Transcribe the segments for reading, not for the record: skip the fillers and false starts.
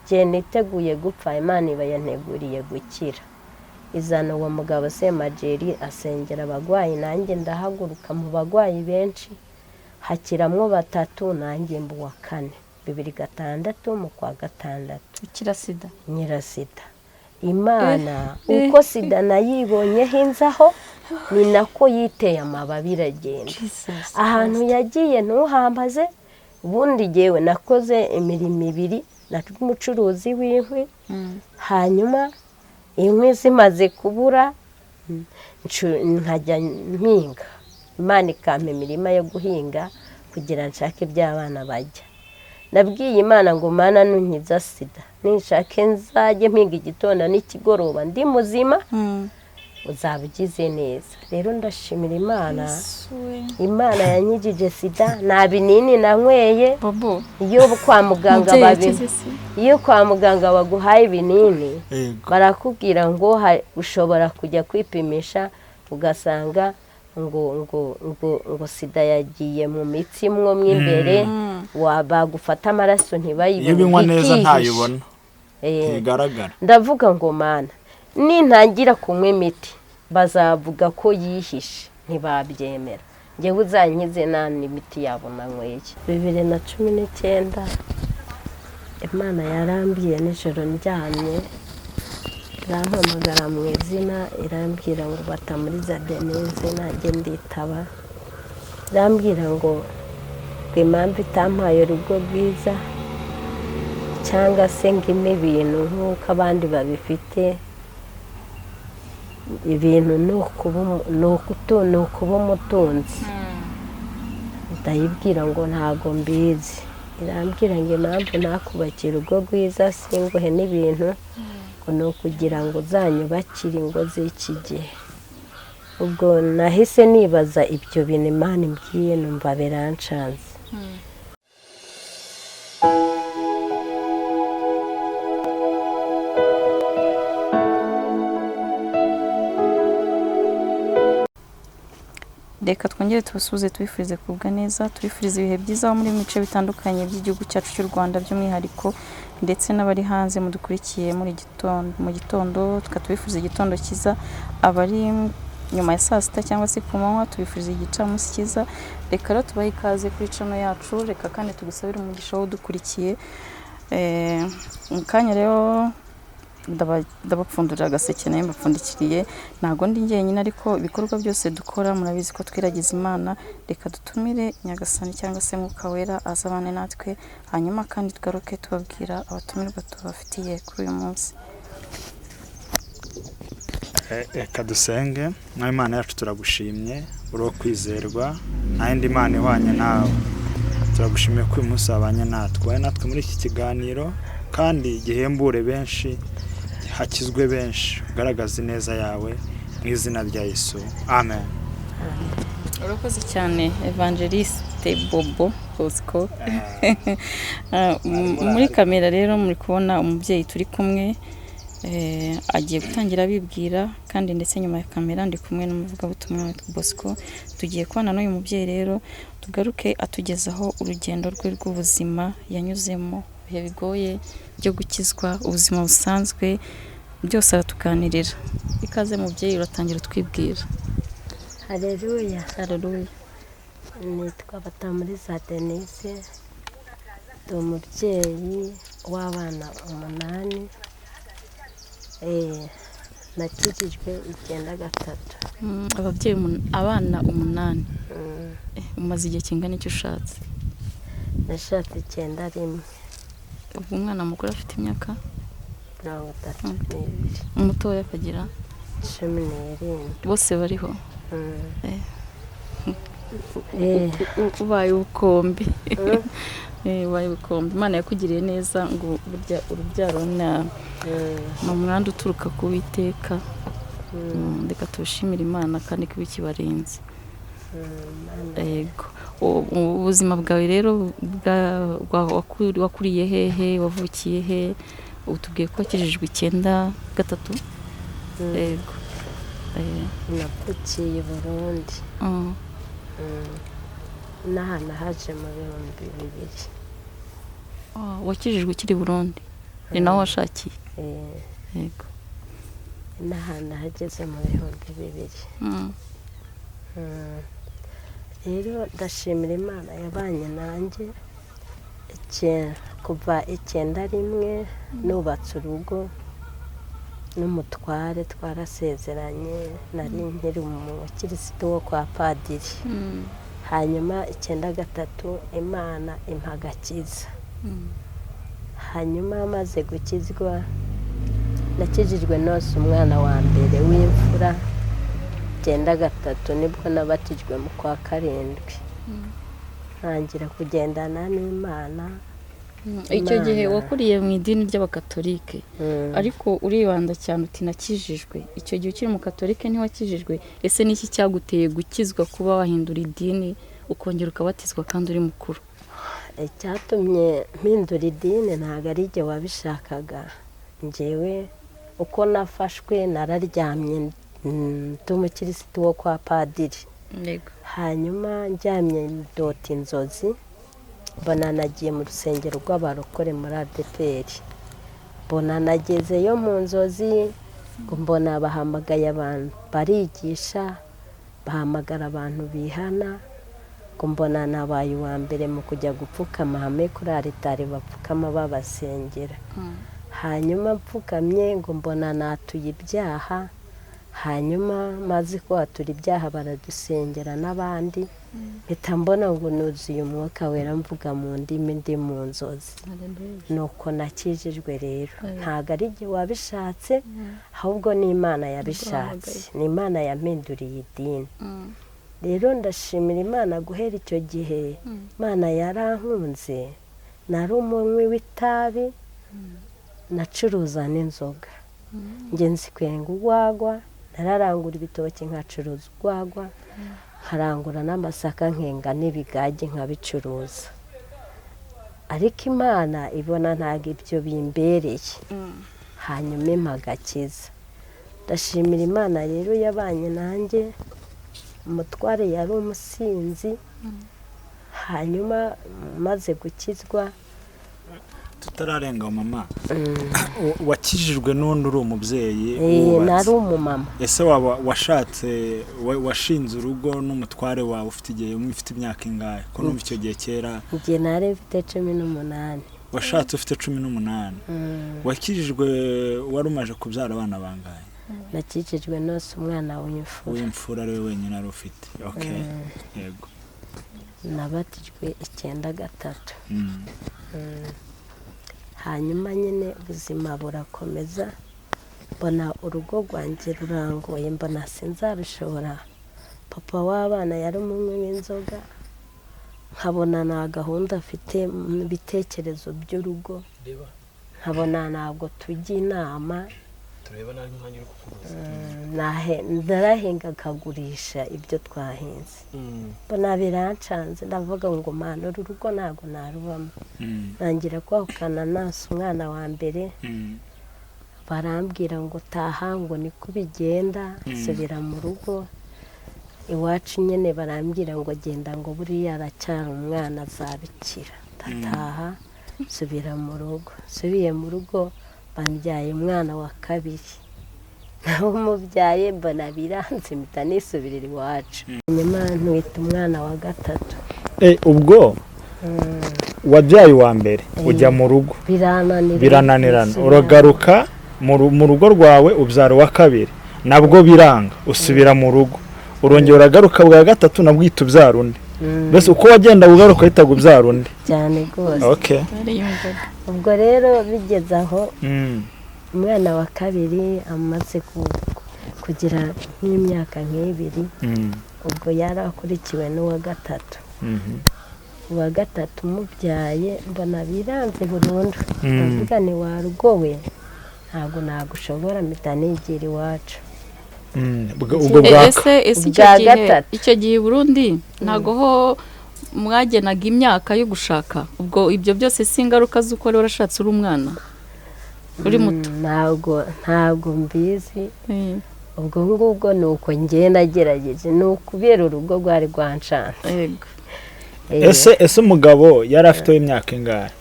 Igihe niteguye gupfa, Imana iba yanteguriye gukira. Izana uwo mugabo Semajeri, asengera abagwayi, nanjye ndahaguruka mu bagwayi benshi, hakiramwo batatu, nanjye mba uwa kane. 2006 mu kwa gatandatu. Ukira sida? Nkira sida. Imana uko sida nayibonyeho inzaho, ni nako yiteye amababi iragenda. Ahantu yagiye ntuhambaze. Ubundi jyewe nakoze imirimo ibiri, nari umucuruzi w'inkwi. Hanyuma inkwi zimaze kubura, nkajya mpinga. Imana ikampa imirima yo guhinga kugira nshake ibyo abana barya. Nabwiye Imana ngo: "Mana, nunkiza sida, ninshake nzajye mpinga igitondo n'ikigoroba ndi muzima, uzaba ugize neza." Rero ndashimira Imana, Imana yankijije sida, nta binini nanyweye. Bobo. Iyo kwa muganga Umubyeyi babi yakize sida. Iyo kwa muganga baguhaye ibinini, barakubwira ngo ushobora kujya kwipimisha ugasanga ngo sida yagiye mu mitsi mwo mo imbere, bagufata amaraso ntibayibone. Iyo ubinywa neza ikihisha. Ntayibona. Ntibigaragara. Ndavuga ngo: "Mana, nintangira kunywa imiti bazavuga ko yihishe, ntibabyemera. Njyewe uzankize nta n'imiti yabo nanyweye." 2019 Imana yarambwiye nijoro ndyamye, irampamagara mu izina, irambwira ngo: "Batamuriza Denise." Nanjye nditaba. Irambwira ngo impamvu itampaye urugo rwiza cyangwa se ngo ime ibintu nk'uko abandi babifite, ibintu ni ukuba umutunzi. Ndayibwira ngo ntago mbizi. Irambwira ngo impamvu ntakubakira urugo rwiza, singuhe n'ibintu, ngo ni ukugira ngo uzanyubakire ingo z'iki gihe. Ubwo nahise nibaza ibyo bintu Imana imbwiye, numva birancanze. Reka twongere tubasuhuze, tubifurize kugubwa neza, tubifurize ibihe byiza aho muri mu bice bitandukanye by'igihugu cyacu cy'u Rwanda by'umwihariko, ndetse n'abari hanze mudukurikiye muri gitondo, mu gitondo tukaba tubifuriza igitondo cyiza. Abari nyuma ya saa sita cyangwa se ku manywa, tubifuriza igicamunsi cyiza. Reka rero tubahe ikaze kuri channel yacu. Reka kandi tugusabire umugisha w'udukurikiye. Mu kanya rero ndabapfundurira agaseke nayo mbapfundikiriye. Ntabwo ndi njyenyine, ariko ibikorwa byose dukora murabizi ko twiragiza Imana. Reka dutumire Nyagasani cyangwa se Mwuka Wera azabane natwe, hanyuma kandi tugaruke tubabwira abatumirwa tubafitiye kuri uyu munsi. Reka dusenge. Mwami Imana yacu, turagushimye, uri uwo kwizerwa, nta yindi Mana ihwanye nawe. Turagushimiye ko uyu munsi wabanye natwe, wabaye natwe muri iki kiganiro, kandi gihembure benshi, hakizwe benshi, ugaragaze ineza yawe mu izina rya Yesu, amen. Urakoze cyane, Evangeliste Bobo Bosco. Muri kamera rero muri kubona umubyeyi turi kumwe, agiye gutangira abibwira, kandi ndetse nyuma ya kamera ndi kumwe n'umuvugabutumwa witwa Bosco. Tugiye kubana n'uyu mubyeyi rero, tugaruke atugezaho urugendo rwe rw'ubuzima yanyuzemo, ibihe bigoye byo gukizwa, ubuzima busanzwe, byose aratuganirira. Ikaze mubyeyi, uratangira utwibwira. Hareruya. Haleluya. Nitwa Batamuriza Denise, ndi umubyeyi w'abana umunani. Nakijijwe 93. Ababyeyi abana umunani. Umaze igihe kingana icyo ushatse? Nashatse 91. Ubwo umwana mukuru afite imyaka? 32. Umutoya akagira? 17. Bose bariho? Mm. Ubaye ubukombe. Ubaye ubukombe. Imana yakugiriye neza, ngo burya urubyaro ni umwandu uturuka ku Witeka. Reka tubishimire Imana kandi ko ikibarinze. Yego. Ubuzima bwawe rero wakuriye hehe, wavukiye he? Utubwiye ko wakijijwe 93. Yego. Navukiye i Burundi. N'ahantu haje mu 2000. Ah, wakijijwe ukiri i Burundi? Ni naho washakiye? Eh, Yego. N'ahantu hageze mu 2000. Rero ndashimira Imana yabanye nanjye kuva 91 nubatse urugo n'umutware, twarasezeranye, nari nkiri umukirisitu wo kwa padiri. Hanyuma 93 Imana impa agakiza. Hanyuma maze gukizwa, nakijijwe nose umwana wa mbere w'imfura 93, nibwo nabatijwe mu kwa karindwi, ntangira kugendana n'Imana. Icyo gihe Imana. wakuriye mu idini ry'Abakatolike, ariko uribanda cyane uti nakijijwe. Icyo gihe ukiri mu Katolike ntiwakijijwe? Ese niki cyaguteye gukizwa, kuba wahindura idini ukongera ukabatizwa kandi uri mukuru? Icyatumye mpindura idini ntabwo ari igihe wabishakaga. Njyewe uko nafashwe, nararyamye, ndi umukirisitu wo kwa padiri. Hanyuma ndyamye ndota inzozi, mbona nagiye mu rusengero rw'abarokore muri ADEPR, mbona nagezeyo mu nzozi, ngo mbona bahamagaye abantu barigisha, bahamagara abantu bihana, ngo mbona nabaye uwa mbere mu kujya gupfukama hamwe kuri aritari, bapfukama babasengera. Hanyuma mpfukamye, ngo mbona natuye ibyaha. Hanyuma maze kwatura ibyaha, baradusengera n'abandi, mpita mbona ngo nuzuye Umwuka Wera, mvuga mu ndimi ndi mu nzozi. Nuko nakijijwe. Rero ntabwo ari igihe wabishatse, ahubwo ni Imana yabishatse, ni Imana yampinduriye idini. Rero ndashimira Imana, guhera icyo gihe Imana yarankunze. Nari umunywi w'itabi, nacuruza n'inzoga, njye nzi kwenga urwagwa, nararangura ibitoki nkacuruza urwagwa, nkarangura n'amasaka nkenga n'ibigage nkabicuruza. Ariko Imana ibona ntabwo ibyo bimbereye, hanyuma impa agakiza. Ndashimira Imana rero yabanye nanjye. Umutware yari umusinzi. Hanyuma maze gukizwa, Tutararenga, mama, wakijijwe n'undi uri umubyeyi nari wubatse? Umumama. Ese waba washatse, washinze urugo n'umutware wawe ufite igihe umwe, ufite imyaka ingahe? Ko numva icyo gihe kera? Igihe nari mfite 18. Washatse ufite 18? Wakijijwe wari umaze kubyara abana bangahe? Nakijijwe nose umwana w'imfura. W'imfura ari we wenyine wari ufite. Okay, yego. Nabatijwe 93. Hanyuma nyine ubuzima burakomeza, mbona urugo rwanjye rurangoye, mbona sinzabishobora. Papa w'abana yari umunywi w'inzoga, nkabona nta gahunda afite mu bitekerezo by'urugo, nkabona ntabwo tujya inama. Tureba nabi umwanya uri kukubuza. Narahinga akagurisha ibyo twahinze. Mbona birancanze, ndavuga ngo mana, uru rugo ntabwo narubamo. Ntangira kwahukana nase umwana wa mbere. Barambwira ngo taha, ngo niko bigenda. Nsubira mu rugo iwacu nyine, barambwira ngo genda, ngo buriya aracyari umwana azabikira. Ndataha, nsubira mu rugo. Nsubiye mu rugo bambyaye umwana wa kabiri, nawe umubyaye mbona biranze, mpita nisubirira iwacu. Nyuma ntwita umwana wa gatatu. Ubwo wabyaye uwa mbere ujya mu rugo? Birananira. Birananirana. Nsubira. Uragaruka mu rugo rwawe, ubyara uwa kabiri, nabwo biranga, usubira mu rugo, urongera uragaruka bwa gatatu, nabwo uhita ubyara undi. Mbese uko wagenda ugaruka uhitaga ubyara undi? Cyane rwose. Okay. Yariyumvaga. Ubwo rero bigeze aho, umwana wa kabiri amaze kugira nk'imyaka nk'ibiri, ubwo yari akurikiwe n'uwa gatatu. Uwa gatatu umubyaye mbona biranze burundu. Ndavuga ni warugowe, ntabwo nagushobora, mpita nigira iwacu. Ubwo bwa Ese icyo Ubwa gihe gatatu. icyo gihe i Burundi ntago ho mwagenaga imyaka yo gushaka? Ubwo ibyo byose si ingaruka z'uko wari warashatse uri umwana, uri muto? Ntabwo mbizi. Ubwo ngubwo ni uko njye nagerageje, ni ukubera urugo rwari rwancanze. Yego. Ese umugabo yari afite imyaka ingahe?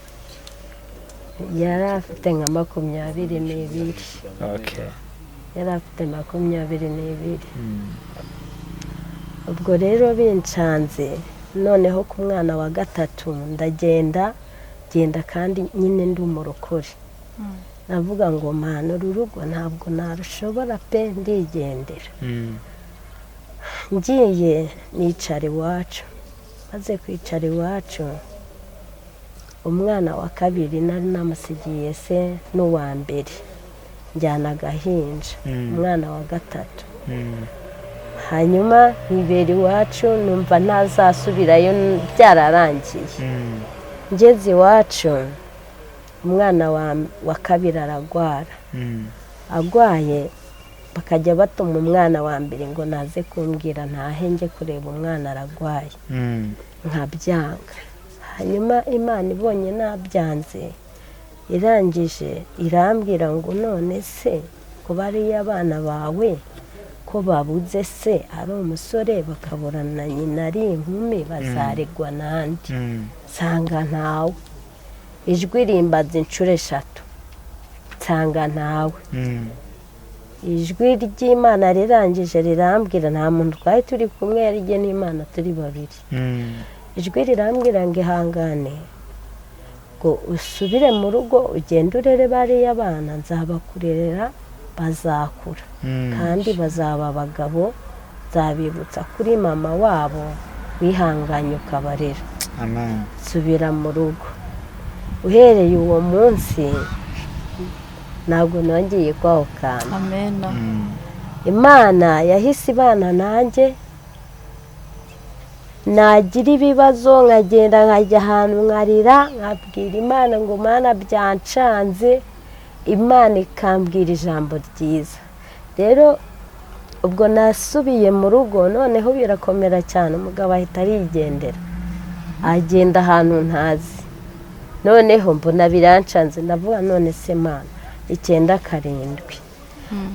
Yari afite nka 22. Yari afite 22. Ubwo rero bincanze, noneho ku mwana wa gatatu ndagenda genda, kandi nyine ndi umurokore, navuga ngo mana, uru rugo ntabwo narushobora pe, ndigendera. Ngiye nicara iwacu, maze kwicara iwacu, umwana wa kabiri nari namusigiye se n'uwa mbere, njyana agahinja, umwana wa gatatu. Hanyuma nkibera iwacu, numva ntazasubirayo byararangiye. Ngeze iwacu, umwana wa kabiri aragwara. Agwaye, bakajya batuma umwana wa mbere ngo naze kumbwira ntahe njye kureba umwana aragwaye, nkabyanga. Hanyuma Imana ibonye nabyanze, irangije irambwira ngo none se ko bariya abana bawe ko babuze se ari umusore, bakabura na nyina ari inkumi, bazaregwa n'andi? Nsanga ntawe. Ijwi rimbaza inshuro eshatu, nsanga ntawe. Ijwi ry'Imana rirangije rirambwira, nta muntu twari turi kumwe, yari jye n'Imana turi babiri. Ijwi rirambwira ngo ihangane, ngo usubire mu rugo, ugende urere bariya bana, nzabakurerera, bazakura kandi bazaba abagabo, nzabibutsa kuri mama wabo wihanganye ukabarera. Amen. Nsubira mu rugo. Uhereye uwo munsi ntabwo nongeye kwahukana. Amen. Imana yahise ibana nanjye, nagira ibibazo nkagenda nkajya ahantu nkarira, nkabwira Imana ngo Mana byancanze, Imana ikambwira ijambo ryiza. Rero ubwo nasubiye mu rugo, noneho birakomera cyane, umugabo ahita arigendera, agenda ahantu ntazi. Noneho mbona birancanze, ndavuga none se Mana, 97,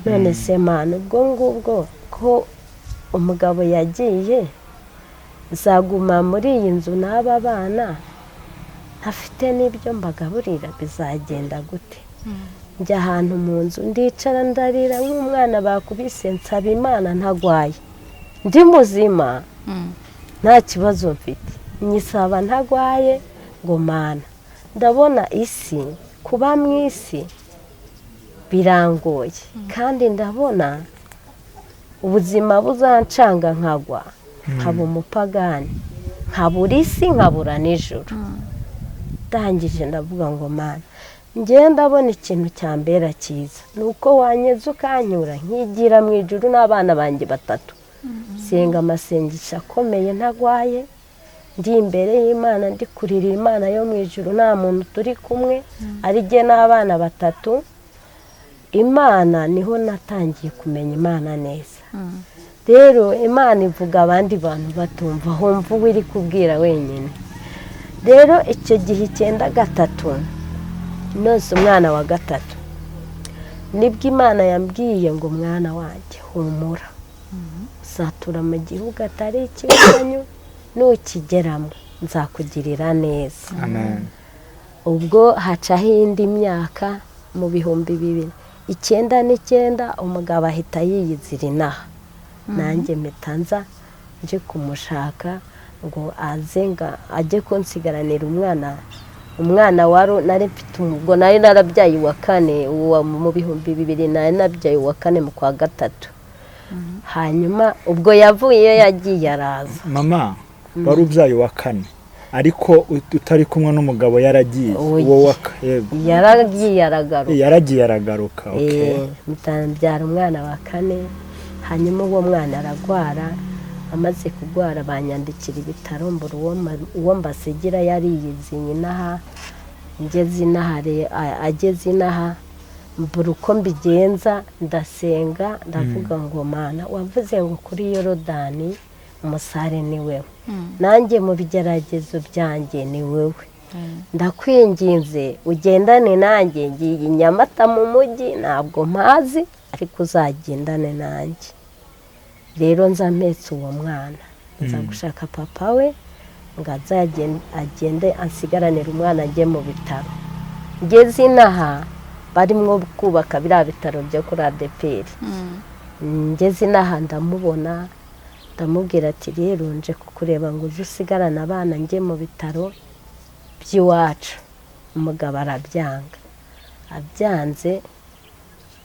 none se Mana, ubwo ngubwo ko umugabo yagiye, nzaguma muri iyi nzu n'aba bana ntafite n'ibyo mbagaburira, bizagenda gute? Njya ahantu mu nzu ndicara, ndarira nk'umwana bakubise, nsaba Imana ntagwaye, ndi muzima, nta kibazo mfite, nyisaba ntagwaye ngo Mana, ndabona isi, kuba mu isi birangoye, kandi ndabona ubuzima buzancanga nkagwa, nkaba umupagani, nkabura isi, nkabura n'ijuru. Ndangije ndavuga ngo Mana, njyewe ndabona ikintu cyambera cyiza ni uko wanyeza ukanyura nkigira mu ijuru n'abana banjye batatu. Senga amasengesho akomeye ntagwaye, ndi imbere y'Imana, ndi kurira Imana yo mu ijuru, nta muntu turi kumwe, ari jye n'abana batatu. Imana niho natangiye kumenya Imana neza. Rero Imana ivuga abandi bantu batumva, humva uwo iri kubwira wenyine. Rero icyo gihe 93, nose umwana wa gatatu, nibwo Imana yambwiye ngo mwana wanjye humura, uzatura mu gihugu atari icy'iwanyu, nukigeramo nzakugirira neza. Amen. Ubwo hacaho indi myaka, mu 2099, umugabo ahita yiyizira inaha, nanjye mpita nza nje kumushaka ngo aze nga ajye kunsigaranira umwana. Umwana wari nari mfite ubwo nari narabyaye uwa kane, uwa mu 2000 nari nabyaye uwa kane mu kwa gatatu. Hanyuma ubwo yavuyeyo yagiye araza. Mama, wari ubyaye uwa kane ariko utari kumwe n'umugabo, yaragiye? Oya. Uwo wa yego. Yaragiye aragaruka. Yaragiye aragaruka, okay. Mbyara umwana wa kane, hanyuma uwo mwana aragwara. Amaze kugwara banyandikira ibitaro, mbura uwo mbasigira, yariyiziye inaha. Ngeze inaha ageze inaha mbura uko mbigenza, ndasenga ndavuga ngo Mana, wavuze ngo kuri Yorodani umusare ni wewe, nanjye mu bigeragezo byanjye ni wewe, ndakwinginze ugendane nanjye, ngiye i Nyamata mu mujyi ntabwo mpazi, ariko uzagendane nanjye. Rero nza mpetse uwo mwana, nza gushaka papa we ngo agende ansigaranire umwana ajye mu bitaro. Ngeze inaha barimo kubaka biriya bitaro byo kuri ADEPR. Ngeze inaha ndamubona, ndamubwira ati rero nje kukureba ngo uze usigarane abana njye mu bitaro by'iwacu. Umugabo arabyanga, abyanze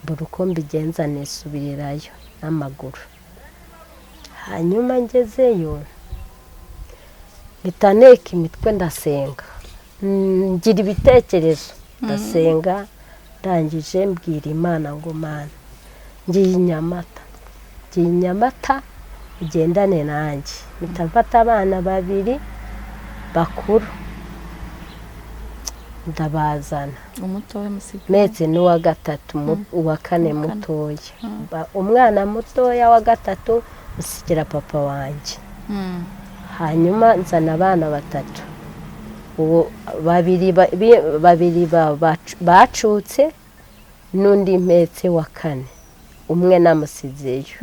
mbura uko mbigenza nisubirirayo n'amaguru. Hanyuma ngezeyo mpita nteka imitwe ndasenga, ngira ibitekerezo ndasenga, ndangije mbwira Imana ngo Mana ngiye i Nyamata, ngiye i Nyamata ugendane nanjye. Mpita mfata abana babiri bakuru ndabazana, umutoya musiga metse n'uwa gatatu, uwa kane mutoya. Umwana mutoya wa gatatu usigira papa wanjye. Hanyuma nzana abana batatu, uwo babiri bacutse n'undi mpetse wa kane, umwe namusizeyo.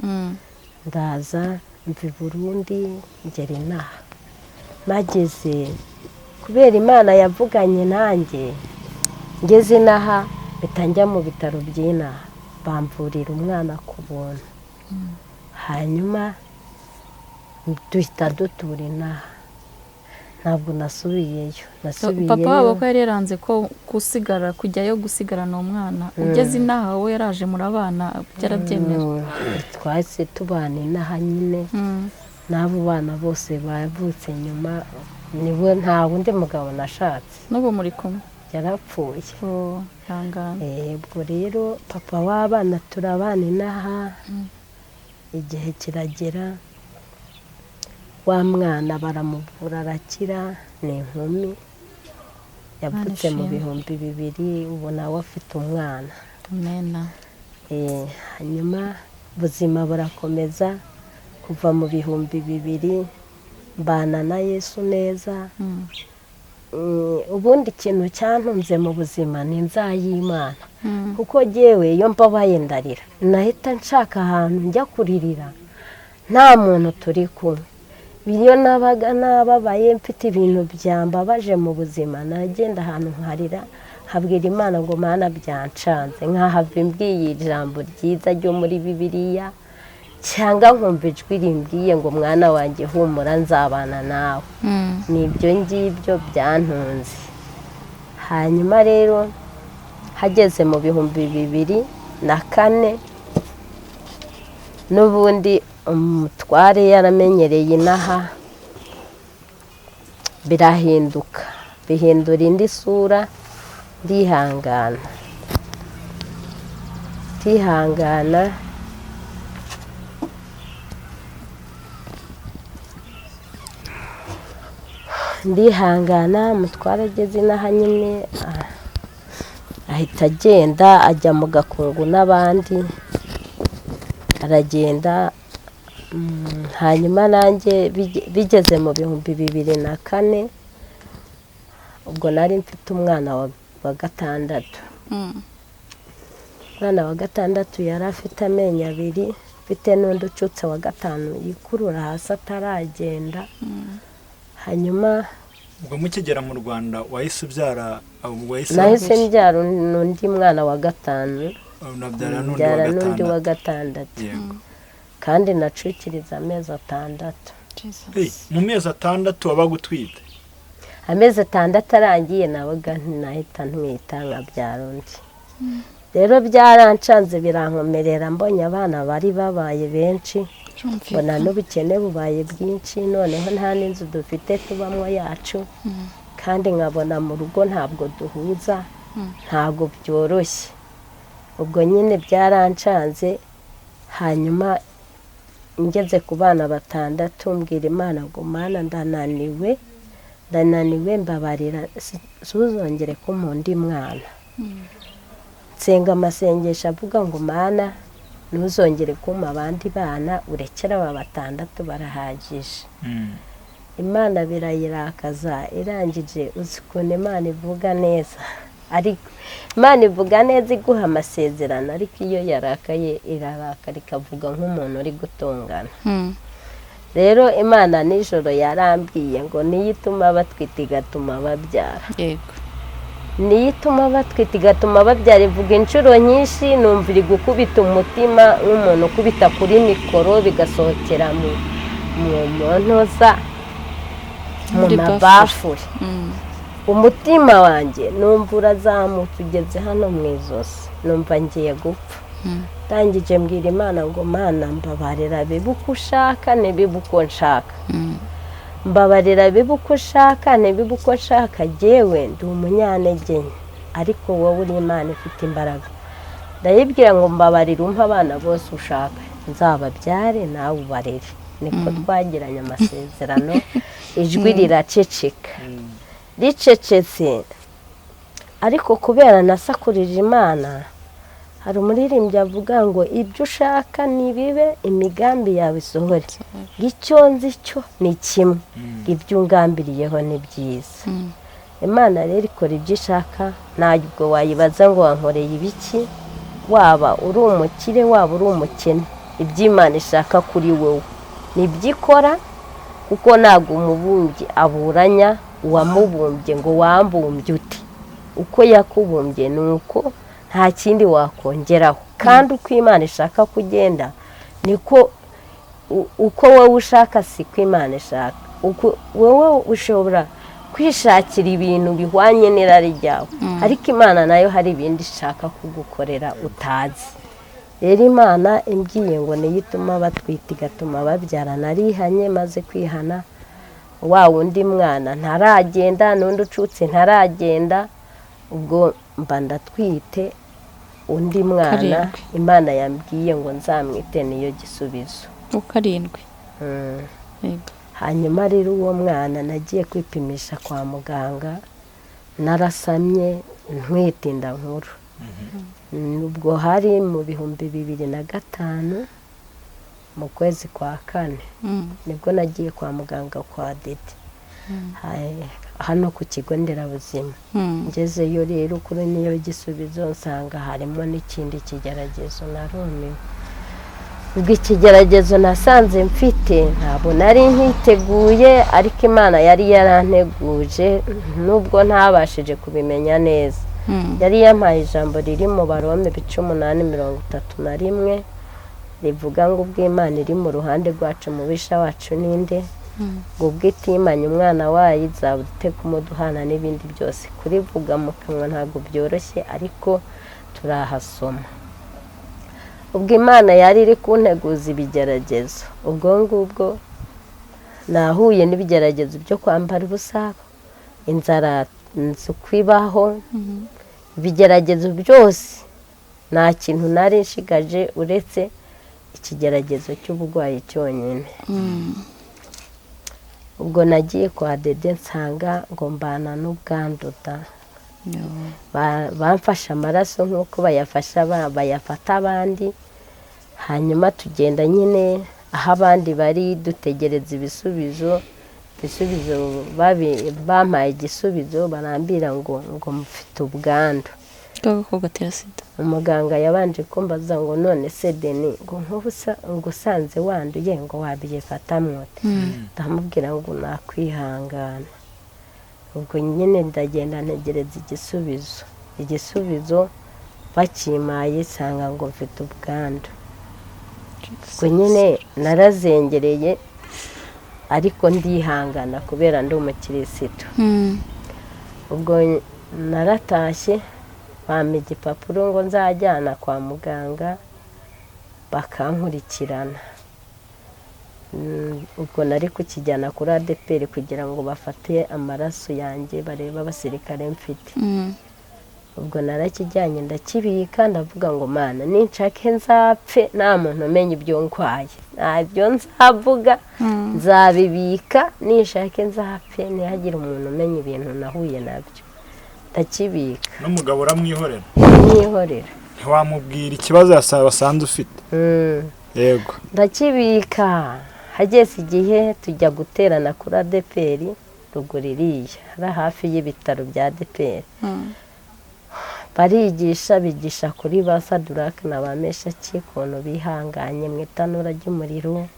Ndaza mva i Burundi ngera inaha. Mageze kubera Imana yavuganye nanjye, ngeze inaha mpita njya mu bitaro by'inaha, bamvurira umwana ku buntu. Hanyuma duhita dutura inaha, ntabwo nasubiyeyo. Papa wabo ko yari yaranze ko gusigara kujyayo gusigarana umwana, ugeze inaha we yaraje murabana byarabyemera? Twahise tubana inaha nyine, n'abo bana bose bavutse nyuma, niwe nta wundi mugabo nashatse. N'ubu muri kumwe? Yarapfuye. Ubwo rero papa w'abana turabana inaha, igihe kiragera wa mwana baramuvura arakira, ni inkumi yavutse mu 2000, ubu nawe afite umwana. Hanyuma ubuzima burakomeza kuva mu 2000 mbana na Yesu neza. Ubundi ikintu cyantunze mu buzima ni inzay'Imana, kuko jyewe iyo mbabaye ndarira, nahita nshaka ahantu njya kuririra nta muntu turi kumwe. Iyo nabaga nababaye mfite ibintu byambabaje mu buzima, nagenda ahantu nkarira, nkabwira Imana ngo Mana byancanze, nkahava imbwiye ijambo ryiza ryo muri Bibiliya, cyangwa nkumva ijwi rimbwiye ngo mwana wanjye humura nzabana nawe. Ni ibyo ngibyo byantunze. Hanyuma rero hageze mu 2004, n'ubundi umutware yaramenyereye inaha, birahinduka, bihindura indi sura, ndihangana ndihangana. Ndihangana, umutware ageze inaha nyine ahita agenda ajya mu gakungu n'abandi, aragenda. Hanyuma nanjye bigeze mu 2004, ubwo nari mfite umwana wa gatandatu. Umwana wa gatandatu yari afite amenyo abiri, mfite n'undi ucutse wa gatanu yikurura hasi ataragenda. Hanyuma ubwo mukigera mu Rwanda wahise ubyara? Nahise mbyara n'undi mwana wa gatanu, unabyara n'undi wa gatandatu, kandi nacukiriza amezi 6. Mu mezi 6 wabaga utwite? Amezi 6 arangiye nabaga nahita ntwita nkabyara undi. Rero byarancanze birankomerera, mbonye abana bari babaye benshi, mbona n'ubukene bubaye bwinshi, noneho nta n'inzu dufite tubamo yacu, kandi nkabona mu rugo ntabwo duhuza, ntabwo byoroshye. Ubwo nyine byarancanze. Hanyuma ngeze ku bana 6 mbwira Imana ngo Mana ndananiwe, ndananiwe mbabarira, suzongere kumpa undi mwana. Nsenga amasengesho avuga ngo Mana ntuzongere kumpa abandi bana, urekere aba 6 barahagije. Imana birayirakaza, irangije uzi ukuntu Imana ivuga neza, ariko Imana ivuga neza iguha amasezerano, ariko iyo yarakaye irarakara ikavuga nk'umuntu uri gutongana. Rero Imana nijoro yarambwiye ngo niyo ituma batwita igatuma babyara. Yego. Niyo ituma batwita igatuma babyara. Ivuga inshuro nyinshi, numva iri gukubita umutima nk'umuntu ukubita kuri mikoro, bigasohokera mu ntoza, mu Muri bafure. mabafure. Umutima wanjye numva urazamutse ugeze hano mu ijosi, numva ngiye gupfa. Ndangije mbwira Imana ngo: "Mana, mbabarira, bibe uko ushaka, ntibibe uko nshaka. Mbabarira, bibe uko ushaka, ntibibe uko nshaka. Jyewe ndi umunyantege nke, ariko wowe uri Imana ifite imbaraga." Ndayibwira ngo: "Mbabarira, umpe abana bose ushaka, nzababyare nawe ubarere." Niko twagiranye amasezerano. Ijwi riraceceka. Ricecetse, ariko kubera nasakurije Imana, hari umuririmbyi avuga ngo: "Ibyo ushaka nibibe, imigambi yawe isohore. Icyo nzi cyo ni kimwe, ibyo ungambiriyeho ni byiza." Imana rero ikora ibyo ishaka, ntabwo wayibaza ngo wankoreye ibiki. Waba uri umukire, waba uri umukene, ibyo Imana ishaka kuri wowe nibyo ikora, kuko ntabwo umubumbyi aburanya uwamubumbye ngo: "Wambumbye ute?" Uko yakubumbye ni uko, nta kindi wakongeraho. Kandi uko Imana ishaka kugenda niko uko wowe ushaka siko Imana ishaka. Wowe ushobora kwishakira ibintu bihwanye n'irari ryawe, ariko Imana nayo hari ibindi ishaka kugukorera utazi. Rero Imana imbwiye ngo niyo ituma batwita igatuma babyara, narihanye. Maze kwihana, wa wundi mwana ntaragenda, n'undi ucutse ntaragenda, ubwo mba ndatwite undi mwana. Karindwi. Imana yambwiye ngo nzamwite Niyo Gisubizo. Karindwi. Yego. Hanyuma rero uwo mwana nagiye kwipimisha kwa muganga, narasamye ntwite inda nkuru. Ubwo hari mu 2005, mu kwezi kwa kane, nibwo nagiye kwa muganga kwa Dede hano ku kigo nderabuzima. Ngezeyo rero kuri Niyo Gisubizo, nsanga harimo n'ikindi kigeragezo. Narumiwe. Ubwo ikigeragezo nasanze mfite ntabwo nari nkiteguye, ariko Imana yari yaranteguje nubwo ntabashije kubimenya neza. Yari yampaye ijambo riri mu Barome ibice 8 31, rivuga ngo: "Ubwo Imana iri mu ruhande rwacu, umubisha wacu ninde? Ngo ubwo itimanye umwana wayo, izaba ite kumuduhana n'ibindi byose?" Kurivuga mu kanwa ntabwo byoroshye, ariko turahasoma. Ubwo Imana yari iri kunteguza ibigeragezo, ubwo ngubwo nahuye n'ibigeragezo byo kwambara ubusa, inzara nzi uko ibaho, ibigeragezo byose. Nta kintu nari nshigaje uretse ikigeragezo cy'uburwayi cyonyine. Ubwo nagiye kwa Dede, nsanga ngo mbana n'ubwandu da. Bamfashe amaraso nk'uko bayafasha bayafata abandi. Hanyuma tugenda nyine aho abandi bari, dutegereza ibisubizo. Ibisubizo bampaye igisubizo, barambwira ngo mfite ubwandu bw'agakoko gatera sida. Umuganga yabanje kumbaza ngo: "None se Deni, ngo nk'ubu ngo usanze wanduye, ngo wabyifatamo ute?" Ndamubwira ngo nakwihangana. Ubwo nyine ndagenda ntegereza igisubizo. Igisubizo bakimpaye, nsanga ngo mfite ubwandu. Ubwo nyine narazengereye, ariko ndihangana kubera ndi umukirisitu. Ubwo naratashye, bampa igipapuro ngo nzajyana kwa muganga bakankurikirana. Ubwo nari kukijyana kuri ADEPR kugira ngo bafate amaraso yanjye, barebe abasirikare mfite. Ubwo narakijyanye, ndakibika, ndavuga ngo: "Mana, ninshake nzapfe nta muntu umenya ibyo ndwaye, ntabyo nzavuga, nzabibika, ninshake nzapfe ntihagire umuntu umenya ibintu nahuye nabyo." Ndakibika. N'umugabo uramwihorera? Mwihorera. Ntiwamubwira ikibazo wasanze ufite? Yego. Ndakibika. Hageze igihe tujya guterana kuri ADEPR ruguru iriya, hari hafi y'ibitaro bya ADEPR. Barigisha, bigisha kuri ba Saduraka na ba Meshaki, ukuntu bihanganye mu itanura ry'umuriro.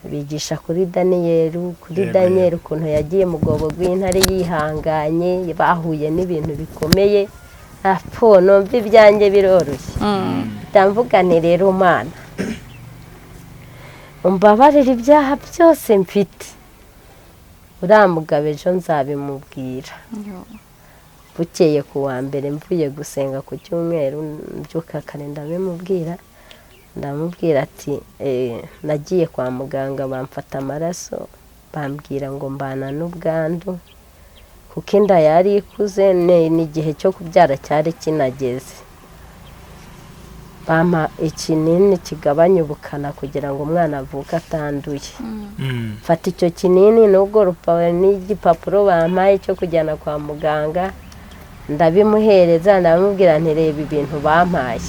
Bigisha kuri Daniyeli, kuri Yego, Daniyeli ukuntu yagiye mu rwobo rw'intare yihanganye, bahuye n'ibintu bikomeye. Apo numva ibyanjye biroroshye. Ndamvuga nti rero Mana, umbabarire ibyaha byose mfite, uriya mugabo ejo nzabimubwira. Yo. Bukeye ku wa mbere mvuye gusenga ku cyumweru, mbyuka kare ndabimubwira, ndamubwira ati "Nagiye kwa muganga bamfata amaraso, bambwira ngo mbana n'ubwandu kuko inda yari ikuze, n'igihe cyo kubyara cyari kinageze, bampa ikinini kigabanya ubukana kugira ngo umwana avuke atanduye." Mfata icyo kinini n'ubwo n'igipapuro bampaye cyo kujyana kwa muganga, ndabimuhereza, ndamubwira nti reba ibintu bampaye,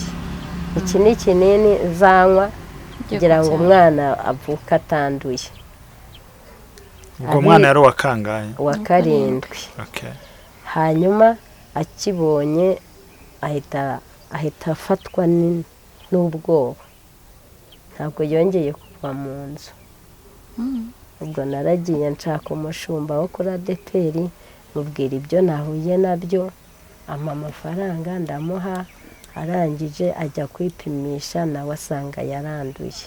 iki ni kinini nzanywa Ugiye kugira ngo kubyara. umwana avuke atanduye. Ubwo mwana yari uwa kangahe? Uwa karindwi. Okay. Hanyuma akibonye ahita afatwa n'ubwoba, ntabwo yongeye kuva mu nzu. Ubwo naragiye nshaka umushumba wo kuri ADEPR, mubwira ibyo nahuye nabyo, ampa amafaranga ndamuha, arangije ajya kwipimisha nawe asanga yaranduye.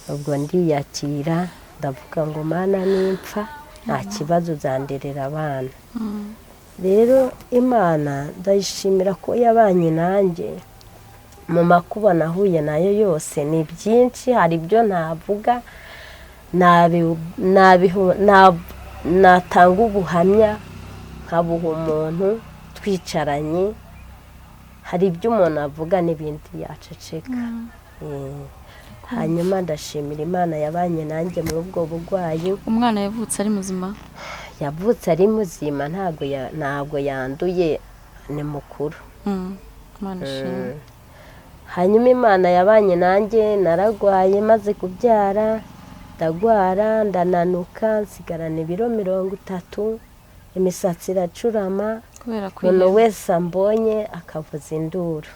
Ubwo ndiyakira, ndavuga ngo Mana nimpfa nta kibazo, uzanderera abana. Rero Imana ndayishimira ko yabanye nanjye mu makuba nahuye nayo yose. Ni byinshi, hari ibyo navuga, natanga ubuhamya nkabuha umuntu twicaranye. Hari ibyo umuntu avuga n'ibindi yaceceka. Hanyuma ndashimira Imana yabanye nanjye muri ubwo burwayi. Umwana yavutse ari muzima? Yavutse ari muzima, ntabwo yanduye, ni mukuru. Imana ishimwe. Hanyuma Imana yabanye nanjye, naragwaye maze kubyara, ndagwara ndananuka, nsigarana ibiro 30, imisatsi iracurama. Kubera Umuntu kwiheba. wese ambonye akavuza induru.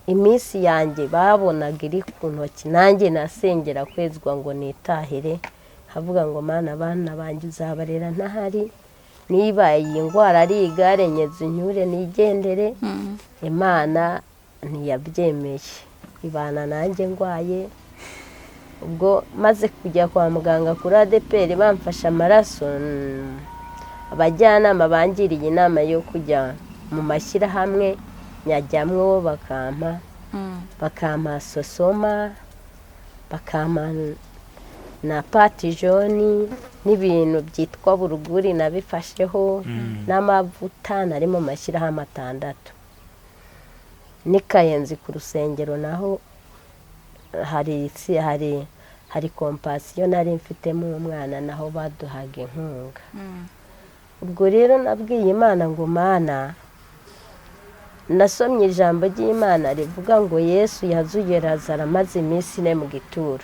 Iminsi yanjye babonaga iri ku ntoki, nanjye nasengera kwezwa ngo nitahire, nkavuga ngo Mana, abana banjye uzabarera ntahari, niba iyi ndwara ari igare nyeze unyure nigendere. Imana ntiyabyemeye, ibana nanjye ndwaye. Ubwo maze kujya kwa muganga kuri ADEPR bamfashe amaraso, abajyanama bangiriye inama yo kujya mu mashyirahamwe, nyajyamwo bakampa sosoma, bakampa na patijoni n'ibintu byitwa buruguri nabifasheho n'amavuta. Nari mu mashyirahamwe atandatu. N'i Kayenzi ku rusengero naho hari Compassion nari mfitemo umwana, naho baduhaga inkunga. Ubwo rero nabwiye Imana ngo Mana, nasomye ijambo ry'Imana rivuga ngo Yesu yazuye Lazaro amaze iminsi 4 mu gituro.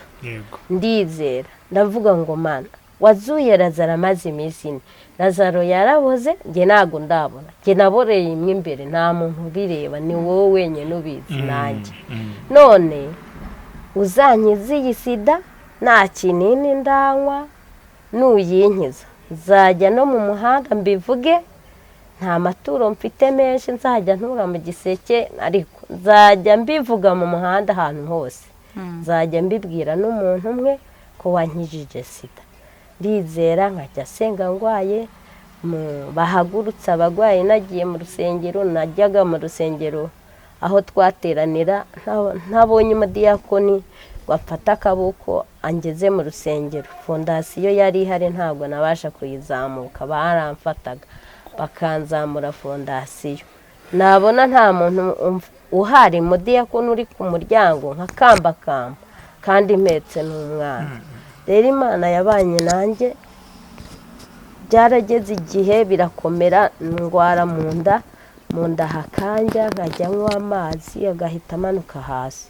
Ndizera, ndavuga ngo Mana, wazuye Lazaro amaze iminsi 4, Lazaro yaraboze, njye ntabwo ndabona, njye naboreye imwe imbere, nta muntu ubireba, ni wowe wenyine ubizi nanjye. None uzankiza iyi sida, nta kinini ndanywa, nuyinkiza nzajya no mu muhanda mbivuge, nta maturo mfite menshi nzajya ntura mu giseke, ariko nzajya mbivuga mu muhanda ahantu hose, nzajya mbibwira n'umuntu umwe ko wankijije sida. Ndizera, nkajya senga ndwaye, bahagurutse abarwayi nagiye mu rusengero. Najyaga mu rusengero aho twateranira, ntabonye umudiyakoni ngo afate akaboko angeze mu rusengero, fondasiyo yari ihari ntabwo nabasha kuyizamuka, baramfataga bakanzamura fondasiyo. Nabona nta muntu uhari, umudiyakoni uri ku muryango, nkakambakamba kandi mpetse n'umwana. Rero Imana yabanye nanjye, byarageze igihe birakomera, ndwara mu nda, mu nda hakanja, nkajya nywa amazi agahita amanuka hasi,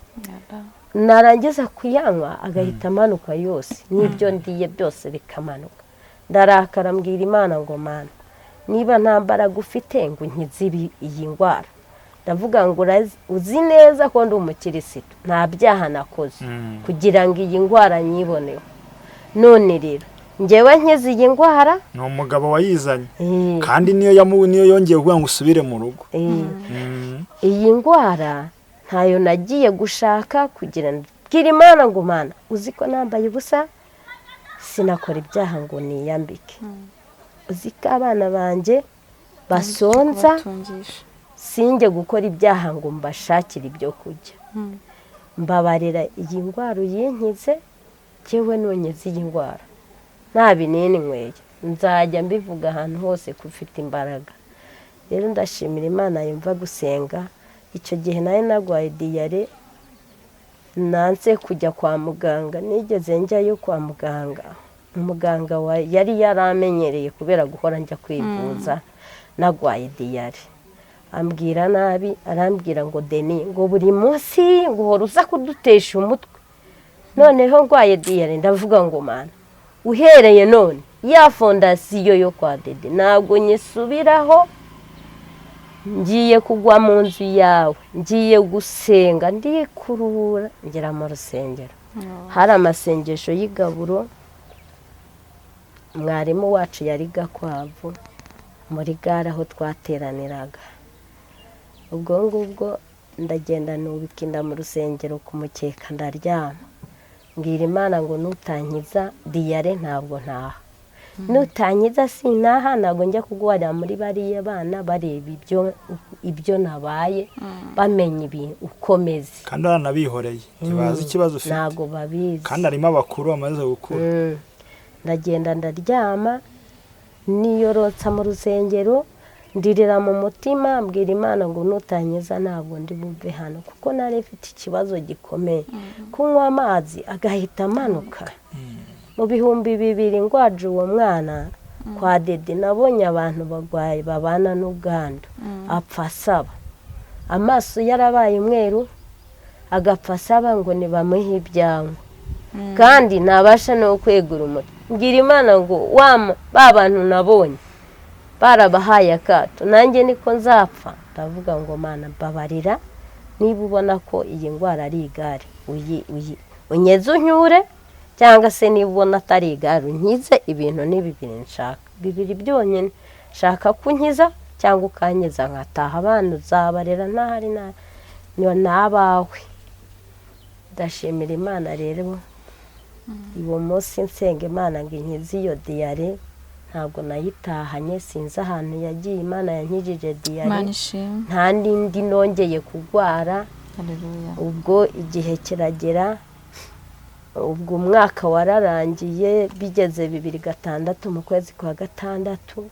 narangiza kuyanywa agahita amanuka yose, n'ibyo ndiye byose bikamanuka. Ndarakara, mbwira Imana ngo Mana, niba nta mbaraga ufite ngo unkize iyi ndwara, ndavuga ngo uzi neza ko ndi umukirisitu, nta byaha nakoze kugira ngo iyi ndwara nyiboneho. None rero ngewe nkize iyi ndwara. Ni umugabo wayizanye, kandi niyo niyo yongeye kuvuga ngo usubire mu rugo. Iyi ndwara ntayo nagiye gushaka kugira ngo mbwire Imana ngo Mana, uzi ko nambaye ubusa, sinakora ibyaha ngo niyambike, uzi ko abana banjye basonza, kubatungisha. Sinjye gukora ibyaha ngo mbashakire ibyo kurya. Mbabarira, iyi ndwara uyinkize. Njyewe nunkize iyi ndwara nta binini nyweye, nzajya mbivuga ahantu hose ko ufite imbaraga. Rero ndashimira Imana yumva gusenga. Icyo gihe nayo narwaye diyare, nanze kujya kwa muganga. Nigeze njyayo kwa muganga, umuganga yari yaramenyereye kubera guhora njya kwivuza narwaye diyare, ambwira nabi, arambwira ngo: "Deni, ngo buri munsi ngo uhora uza kudutesha umutwe." Noneho ndwaye diyare, ndavuga ngo: "Mana, uhereye none ya fondasiyo yo kwa Dede ntabwo nyisubiraho, ngiye kugwa mu nzu yawe, ngiye gusenga." Ndikurura ngera mu rusengero, hari amasengesho y'igaburo. Mwarimu wacu yari Gakwavu, muri gare aho twateraniraga. Ubwo ngubwo ndagenda nubika inda mu rusengero ku mukeka, ndaryama, mbwira Imana ngo: "Nutankiza diyare ntabwo ntaha, nutankiza sintaha, ntabwo njya kurwarira muri bariya bana bareba ibyo nabaye, bamenya ibintu ukomeze." Kandi baranabihoreye, ntibazi ikibazo ufite. Ntabwo babizi. Kandi harimo abakuru bamaze gukura. Ndagenda ndaryama, niyorotsa mu rusengero, ndirira mu mutima, mbwira Imana ngo: "Nutankiza ntabwo ndi buve hano," kuko nari mfite ikibazo gikomeye, kunywa amazi agahita amanuka. Mu 2000 ngwaje uwo mwana kwa Dede, nabonye abantu barwaye babana n'ubwandu apfa asaba, amaso yarabaye umweru, agapfa asaba ngo nibamuhe ibyanywa, kandi ntabasha no kwegura umutwe. Mbwira Imana ngo: "Ba bantu nabonye barabahaye akato, nanjye niko nzapfa?" Ndavuga ngo: "Mana, mbabarira, niba ubona ko iyi ndwara ari igare, unyeze unyure, cyangwa se niba ubona atari igare unkize." Ibintu ni bibiri nshaka, bibiri byonyine nshaka: ko unkiza cyangwa ukankiza nkataha, abana uzabarera ntahari n'abawe. Ndashimira Imana rero, uwo munsi nsenga Imana ngo inkize iyo diyare, ntabwo nayitahanye, sinzi ahantu yagiye. Imana yankijije diyare. Imana ishimwe. Nta n'indi nongeye kurwara. Haleluya. Ubwo igihe kiragera, ubwo umwaka wararangiye, bigeze 2006 mu kwezi kwa gatandatu,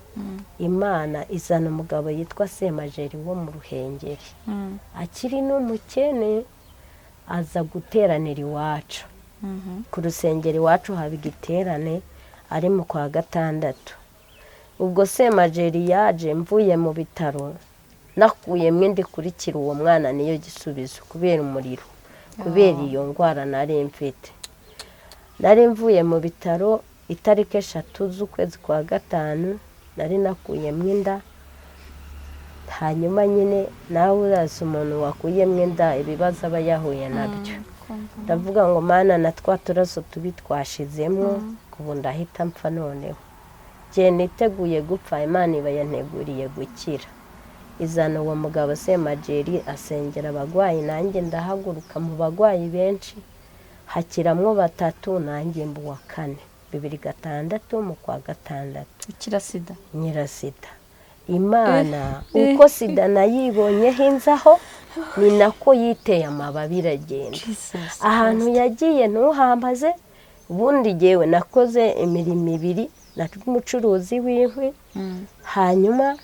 Imana izana umugabo yitwa Semajeri wo mu Ruhengeri, akiri n'umukene, aza guteranira iwacu ku rusengero. Iwacu haba igiterane ari mu kwa gatandatu. Ubwo Semajeri yaje mvuye mu bitaro, nakuyemo indi ikurikira uwo mwana, niyo gisubizo, kubera umuriro, kubera iyo ndwara nari mfite. Nari mvuye mu bitaro itariki 3 z'ukwezi kwa gatanu, nari nakuyemo inda. Hanyuma nyine nawe urazi umuntu wakuyemo inda ibibazo aba yahuye nabyo. Ndavuga ngo: "Mana, na twa turaso tubi twashizemo, ubu ndahita mpfa." Noneho igihe niteguye gupfa, Imana iba yanteguriye gukira, izana uwo mugabo Semajeri, asengera abagwayi, nanjye ndahaguruka mu bagwayi benshi, hakiramwo batatu, nanjye mba uwa kane, 2006 mu kwa gatandatu. Ukira sida? Nyirasida. Imana uko sida nayibonyeho inzaho, ni nako yiteye amababi iragenda. Jesus. Ahantu yagiye ntuhambaze. Ubundi jyewe nakoze imirimo ibiri, nari umucuruzi w'inkwi. Hanyuma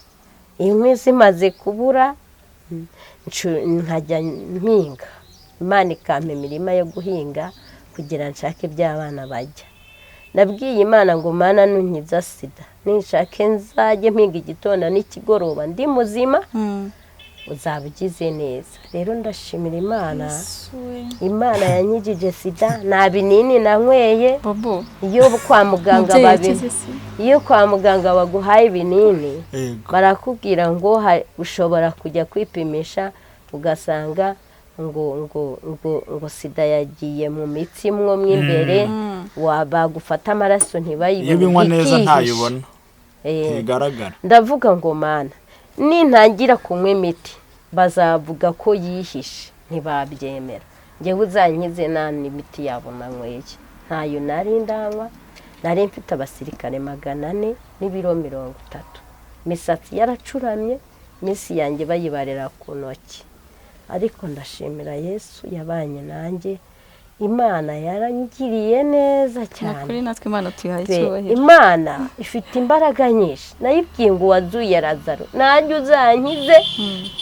inkwi zimaze kubura, nkajya mpinga. Imana ikampa imirima yo guhinga kugira nshake ibyo abana barya. Nabwiye Imana ngo: "Mana, nunkiza sida, ninshake nzajye mpinga igitondo n'ikigoroba ndi muzima, uzaba ugize neza." Rero ndashimira Imana, Imana yankijije sida, nta binini nanyweye. Bobo. Iyo kwa muganga Umubyeyi babi yakize sida. Iyo kwa muganga baguhaye ibinini, barakubwira ngo ushobora kujya kwipimisha ugasanga Ngo ngo ngo ngo sida yagiye mu mitsi mwo mo imbere, bagufata amaraso ntibayibone, Iyo ubinywa neza ikihisha. Ntayibona. Ntigaragara. Ndavuga ngo mana, nintangira kunywa imiti bazavuga ko yihishe, ntibabyemera. Njyewe uzankize nta n'imiti yabo nanyweye, ntayo nari ndanywa. Nari mfite abasirikare 400 n'ibiro 30, imisatsi yaracuramye, iminsi yanjye bayibarira ku ntoki. Ariko ndashimira Yesu yabanye nanjye, Imana yarangiriye neza cyane. Kuri natwe Imana tuyihaye Pe, icyubahiro. Imana ifite imbaraga nyinshi. Nayibwiye ngo wazuye Lazaro, nanjye uzankize.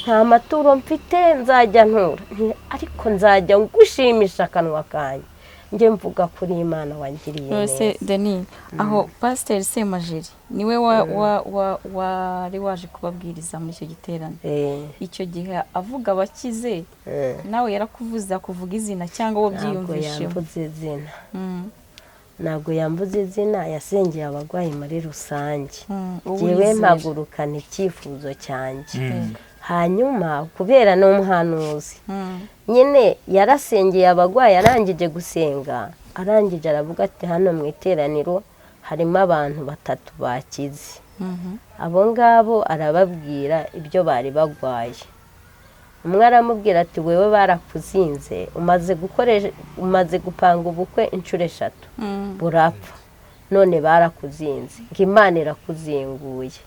Nta maturo mfite nzajya ntura, ariko nzajya ngushimisha akanwa kanjye, njye mvuga kuri Imana wangiriye None neza. Deni, aho Pasiteri Semajeri niwe wari waje kubabwiriza muri icyo giterane? Eh. Icyo gihe avuga abakize, nawe yarakuvuze akuvuga izina cyangwa wowe Ntabwo byiyumvishemo? yamvuze izina. Ntabwo yamvuze izina, yasengeye abarwayi muri rusange. Wowe Njyewe wizera. mpagurukana icyifuzo cyanjye. Hanyuma kubera ni umuhanuzi nyine, yarasengeye abarwayi, arangije gusenga, arangije aravuga ati: "Hano mu iteraniro harimo abantu batatu bakize." Abo ngabo arababwira ibyo bari barwaye. Umwe aramubwira ati: "Wewe barakuzinze, umaze gukoresha, umaze gupanga ubukwe inshuro eshatu burapfa, none barakuzinze, ngo Imana irakuzinguye."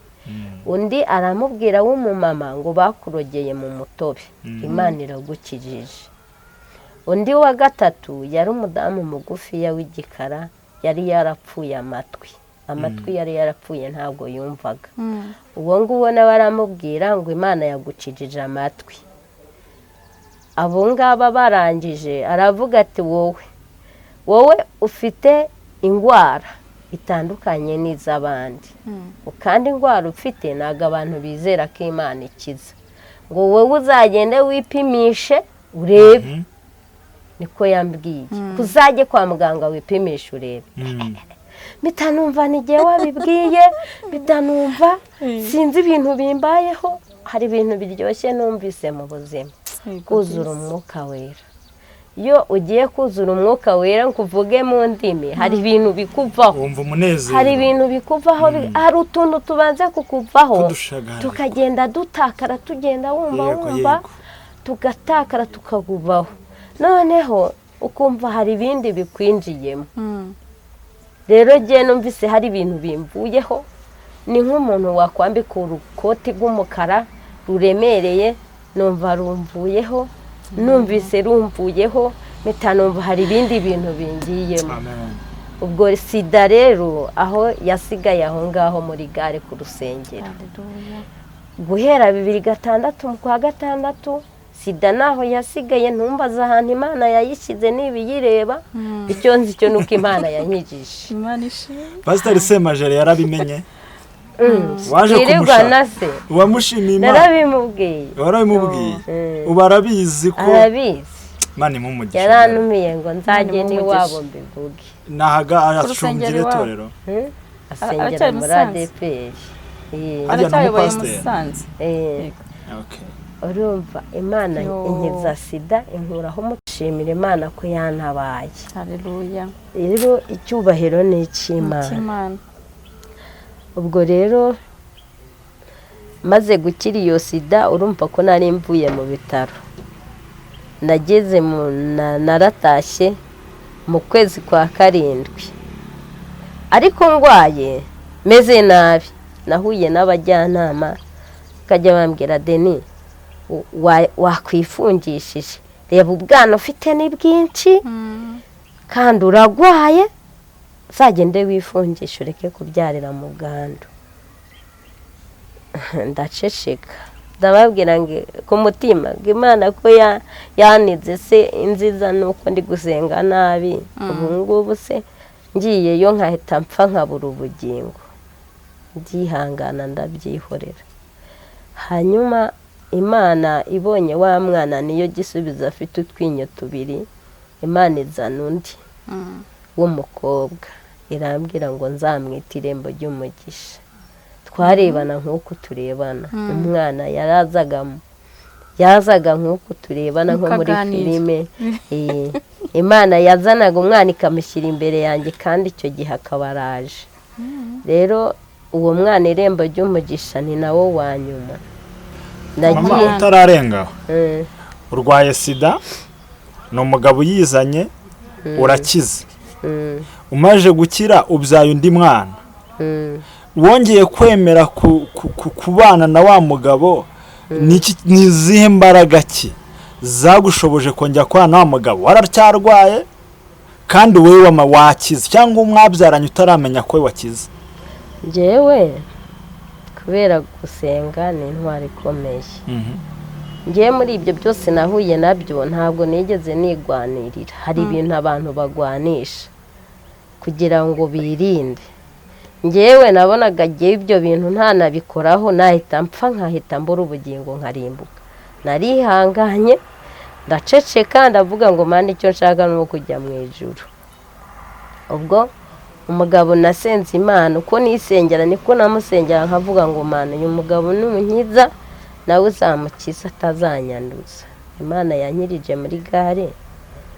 Undi aramubwira w'umumama ngo: "Bakurogeye mu mutobe, Imana iragukijije." Undi wa gatatu yari umudamu mugufiya w'igikara, yari yarapfuye amatwi, amatwi yari yarapfuye, ntabwo yumvaga. Uwo nguwo nawe aramubwira ngo: "Imana yagucijije amatwi." Abo ngaba barangije aravuga ati: "Wowe ufite indwara itandukanye n'iz'abandi, kandi indwara ufite ntabwo abantu bizera ko Imana ikiza, ngo wowe uzagende wipimishe urebe." Niko yambwiye, uzajye kwa muganga wipimishe urebe. Mpita numva ni igihe wabibwiye, mpita numva sinzi ibintu bimbayeho. Hari ibintu biryoshye numvise mu buzima, kuzura umwuka wera. Iyo ugiye kuzura umwuka wera ngo uvuge mu ndimi, hari ibintu bikuvaho. Wumva umunezero. Hari ibintu bikuvaho, hari utuntu tubanza kukuvaho, Kudushagarira. tukagenda dutakara, tugenda wumva wumva tugatakara, tukaguvaho, noneho ukumva hari ibindi bikwinjiyemo. Rero njye numvise hari ibintu bimvuyeho, ni nk'umuntu wakwambika urukoti rw'umukara ruremereye, numva rumvuyeho. Numvise rumvuyeho, mpita numva hari ibindi bintu bingiyemo. Amen. Ubwo sida rero aho yasigaye aho ngaho muri gare ku rusengero. Haleluya. Guhera 2006 mu kwa gatandatu, sida naho yasigaye. Ntumbaze ahantu Imana yayishyize n'ibiyireba. Icyo nzi cyo ni uko Imana yankijije. Imana ishimwe. Pasiteri Semajeri yarabimenye waje Twirirwa kumushaka? na se. Uwamushimiye Imana? Narabimubwiye. Warabimubwiye? Ubu arabizi ko Arabizi. Imana imuha. Yarantumiye ngo nzajye Imana imuhe n'iwabo umugisha. mbivuge. Nahaga Urusengero acumbye iwabo. itorero? Asengera Aracyari muri Musanze? ADEPR. Harya ni Aracyayoboye umupasiteri? Musanze. Yego. Okay. Urumva Imana Yo. inkiza sida, inkuraho. Umushimira Imana ko yantabaye. Haleluya. Rero icyubahiro ni icy'Imana. Imana. Ubwo rero maze gukira iyo sida, urumva ko nari mvuye mu bitaro, nageze mu naratashye mu kwezi kwa karindwi, ariko ndwaye meze nabi. Nahuye n'abajyanama bakajya bambwira: "Deni, wakwifungishije, reba ubwana ufite ni bwinshi kandi uragwaye, uzagende wifungishe ureke kubyarira mu bwandu." Ndaceceka, ndababwira ngo ku mutima ngo Imana ko yanize se inziza ni uko ndi gusenga nabi, ubu ngubu se ngiyeyo nkahita mpfa nkabura ubugingo? Ndihangana, ndabyihorera. Hanyuma Imana ibonye wa mwana niyo gisubizo, afite utwinyo tubiri, Imana izana undi w'umukobwa, irambwira ngo nzamwite Irembo ry'Umugisha. Twarebana nk'uko turebana, umwana yarazagamo. Yazaga nk'uko turebana nko muri Mukaganira. filime. Imana yazanaga umwana ikamushyira imbere yanjye, kandi icyo gihe akaba araje. Rero uwo mwana Irembo ry'Umugisha ni nawo wa nyuma Mama, nagiye. utararenga, urwaye sida, ni umugabo uyizanye, urakize. Umaze gukira ubyaye undi mwana. Wongeye kwemera kubana na wa mugabo? Ni izihe mbaraga ki zagushoboje kongera kubana na wa mugabo waracyarwaye kandi wowe wakize, cyangwa mwabyaranye utaramenya ko wakize? Njyewe kubera gusenga ni intwaro ikomeye. Ngewe muri ibyo byose nahuye nabyo, ntabwo nigeze nigwanirira. Hari ibintu abantu bagwanisha kugira ngo birinde. Ngewe nabonaga ngewe ibyo bintu ntanabikoraho nahita mpfa, nkahita mbura ubugingo, nkarimbuka. Narihanganye, ndaceceka, ndavuga ngo: "Mana, icyo nshaka ni ukujya mu ijuru." Ubwo umugabo nasenze Imana, uko nisengera niko namusengera, nkavuga ngo: "Mana, uyu mugabo ni umunkiza, nawe uzamukiza atazanyanduza." Imana yankirije muri gare,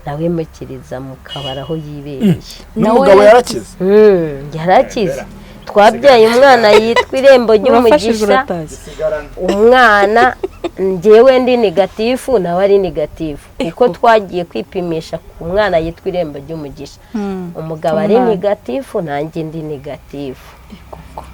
nawe mukiriza mu kabari aho yibereye. N'umugabo yarakize? Yarakize. Twabyaye umwana yitwa Irembo Urafashijwe. ry'Umugisha. Uratashye. Umwana, njyewe ndi negative, nawe ari negative, kuko twagiye kwipimisha ku mwana yitwa Irembo ry'Umugisha. Umugabo ari Umwana. negative, nanjye ndi negative.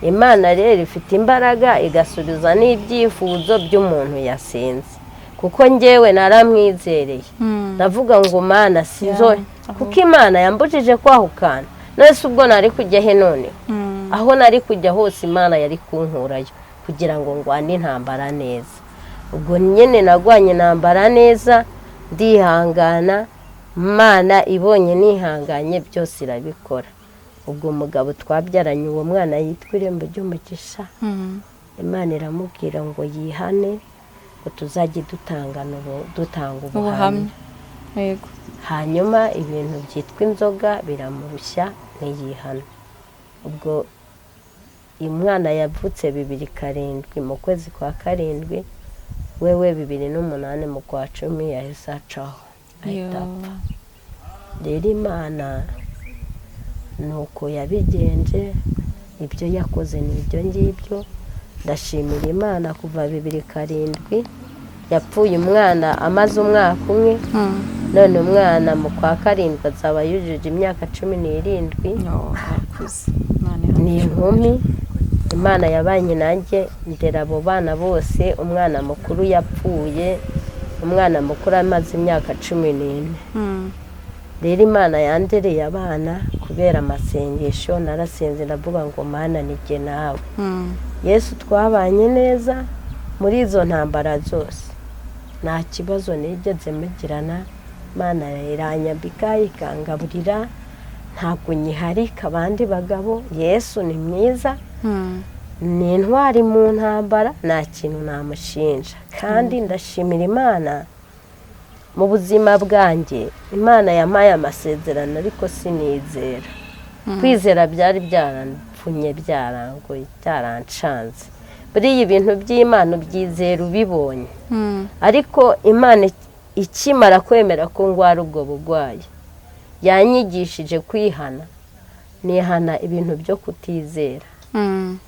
Imana rero ifite imbaraga, igasubiza n'ibyifuzo by'umuntu yasenze, kuko njyewe naramwizereye. Ndavuga ngo: "Mana, sinzo kuko Imana yambujije kwahukana. None se ubwo nari kujya he noneho?" Aho nari kujya hose Imana yari kunkurayo kugira ngo ngwane intambara neza. Ubwo nyine nagwanye intambara neza, ndihangana. Imana ibonye nihanganye, byose irabikora. Ubwo umugabo twabyaranye uwo mwana yitwa Irembo ry'Umugisha, Imana iramubwira ngo yihane, ngo tuzajye dutanga ubuhamya. Ubuhamya, yego. Hanyuma ibintu byitwa inzoga biramurushya, ntiyihana. Ubwo uyu mwana yavutse 2007 mu kwezi kwa karindwi, wewe 2008 mu kwa 10 yahise acaho, ahita apfa. Rero Imana ni uko yabigenje, ibyo yakoze ni ibyo ngibyo. Ndashimira Imana, kuva 2007 yapfuye umwana amaze umwaka umwe, none umwana mu kwa karindwi azaba yujuje imyaka 17. Yo, arakuze. Imana ihabwe Ni inkumi. Imana yabanye nanjye, ndera abo bana bose. Umwana mukuru yapfuye, umwana mukuru amaze imyaka 14. Rero Imana yandereye abana kubera amasengesho. Narasenze, ndavuga ngo: "Mana, nijye nawe." Yesu twabanye neza muri izo ntambara zose, nta kibazo nigeze mugirana. Imana iranyambika, ikangaburira, ntabwo nyiharika abandi bagabo. Yesu ni mwiza, ni intwari mu ntambara, nta kintu namushinja. Kandi ndashimira Imana mu buzima bwanjye. Imana yampaye amasezerano, ariko sinizera. Kwizera byari byaramfunye, byarangoye, byarancanze. Buriya ibintu by'Imana ubyizera ubibonye. Ariko Imana ikimara kwemera ko ndwara ubwo burwayi, yanyigishije kwihana. Nihana ibintu byo kutizera,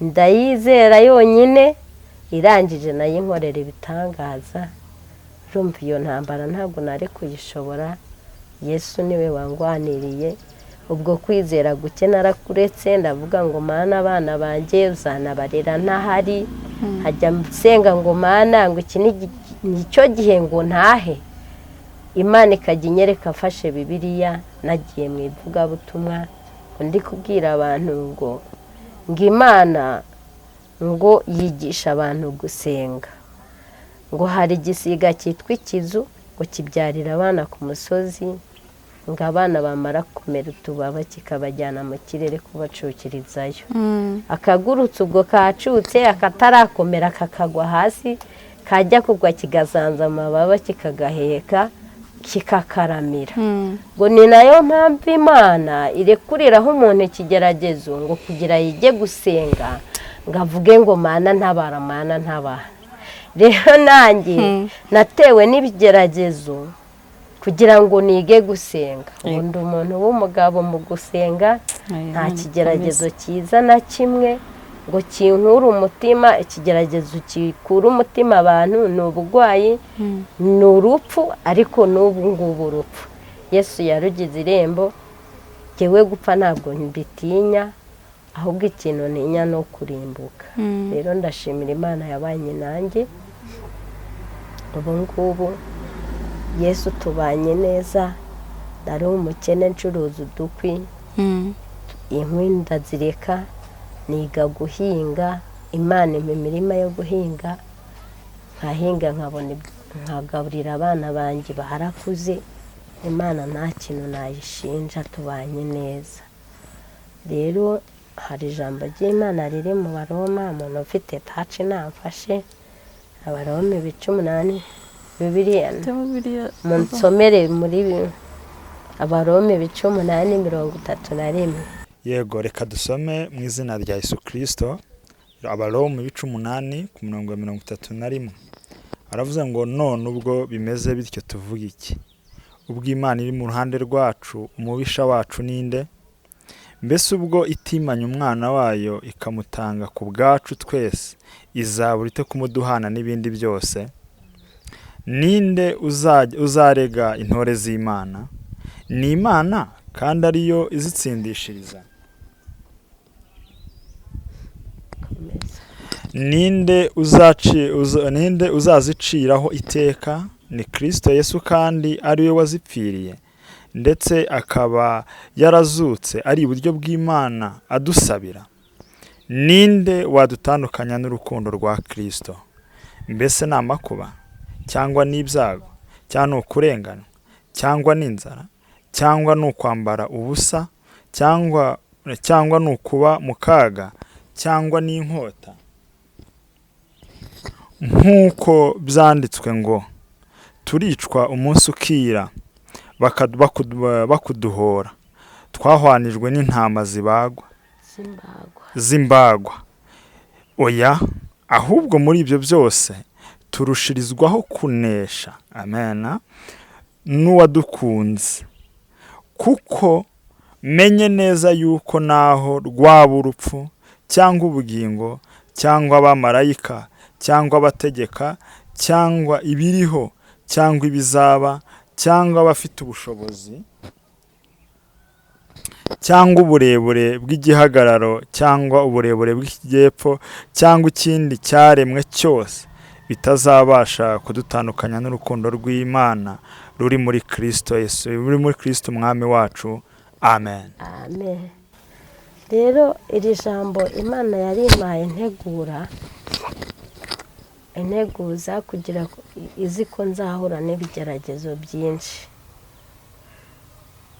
ndayizera yonyine. Irangije nayo inkorera ibitangaza. Urumva iyo ntambara ntabwo nari kuyishobora, Yesu niwe wangwaniriye. Ubwo kwizera guke narakuretse, ndavuga ngo: "Mana, abana banjye uzanabarera ntahari." Hajya nsenga ngo: "Mana, ngo iki ni cyo gihe ngo ntahe." Imana ikajya inyereka afashe Bibiliya, nagiye mu ivugabutumwa, ngo ndi kubwira abantu ngo Imana ngo yigisha abantu gusenga, ngo hari igisiga cyitwa ikizu, ngo kibyarira abana ku musozi, ngo abana bamara kumera utubaba kikabajyana mu kirere kubacukirizayo. Akagurutse ubwo kacutse, akatarakomera kakagwa hasi, kajya kugwa kigazanza amababa, kikagaheka, kikakaramira. Ngo ni nayo mpamvu Imana irekuriraho umuntu ikigeragezo, ngo kugira yige gusenga, ngo avuge ngo: "Mana ntabara, Mana ntabara." Rero nanjye natewe n'ibigeragezo kugira ngo nige gusenga. Ubu ndi umuntu w'umugabo mu gusenga, nta kigeragezo cyiza na kimwe ngo kinkure umutima. Ikigeragezo gikura umutima abantu ni uburwayi, ni urupfu, ariko n'ubu ngubu urupfu Yesu yarugize irembo. Ngewe gupfa ntabwo mbitinya, ahubwo ikintu ntinya ni ukurimbuka. Rero ndashimira Imana yabanye nanjye, ubu ngubu Yesu tubanye neza. Nari umukene ncuruza udukwi, inkwi ndazireka, niga guhinga. Imana impa imirima yo guhinga, nkahinga nkabona nkagaburira abana banjye barakuze. Imana nta kintu nayishinja, tubanye neza. Rero hari ijambo ry'Imana riri mu Baroma, umuntu ufite taci namfashe, Abaroma ibice 8, Bibiliya munsomere muri Abaroma ibice 8 31. Yego, reka dusome mu izina rya Yesu Kristo. Abaroma ibice 8 ku murongo wa 31, aravuze ngo none ubwo bimeze bityo tuvuga iki? Ubwo Imana iri mu ruhande rwacu, umubisha wacu ninde? Mbese ubwo itimanye umwana wayo ikamutanga ku bwacu twese, izabura ite kumuduhana n'ibindi byose? Ninde uzarega intore z'Imana? Ni Imana kandi ariyo izitsindishiriza. Ninde uzaziciraho iteka? Ni Kristo Yesu kandi ariwe wazipfiriye, ndetse akaba yarazutse ari iburyo bw'Imana adusabira. Ninde wadutandukanya n'urukundo rwa Kristo? Mbese ni amakuba, cyangwa ni ibyago, cyangwa ni ukurengana, cyangwa ni inzara, cyangwa ni ukwambara ubusa, cyangwa ni ukuba mu kaga, cyangwa ni inkota? Nk'uko byanditswe ngo turicwa umunsi ukira, bakuduhora, twahwanijwe n'intama zibagwa z'imbagwa. Oya, ahubwo muri ibyo byose turushirizwaho kunesha, amen, n'uwadukunze. Kuko menye neza yuko naho rwaba urupfu, cyangwa ubugingo, cyangwa abamarayika, cyangwa abategeka, cyangwa ibiriho, cyangwa ibizaba, cyangwa abafite ubushobozi, cyangwa uburebure bw'igihagararo, cyangwa uburebure bw'ikijyepfo, cyangwa ikindi cyaremwe cyose, bitazabasha kudutandukanya n'urukundo rw'Imana ruri muri Kristo Yesu, ruri muri Kristo Umwami wacu. Amen. Amen. Rero iri jambo Imana yarimpaye integura integuza kugira izi ko nzahura n'ibigeragezo byinshi.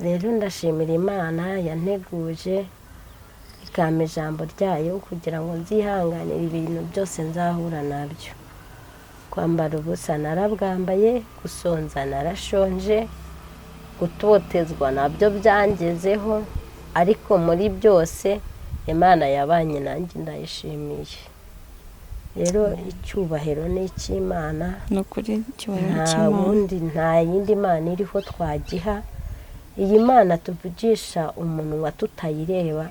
Rero ndashimira Imana yanteguje ikampa ijambo ryayo kugira ngo nzihanganire ibintu byose nzahura nabyo. Kwambara ubusa narabwambaye, gusonza narashonje, gutotezwa nabyo byangezeho, ariko muri byose Imana yabanye nanjye ndayishimiye. Rero icyubahiro ni icy'Imana, nta wundi, nta yindi mana iriho twagiha. Iyi Mana tuvugisha umunwa tutayireba,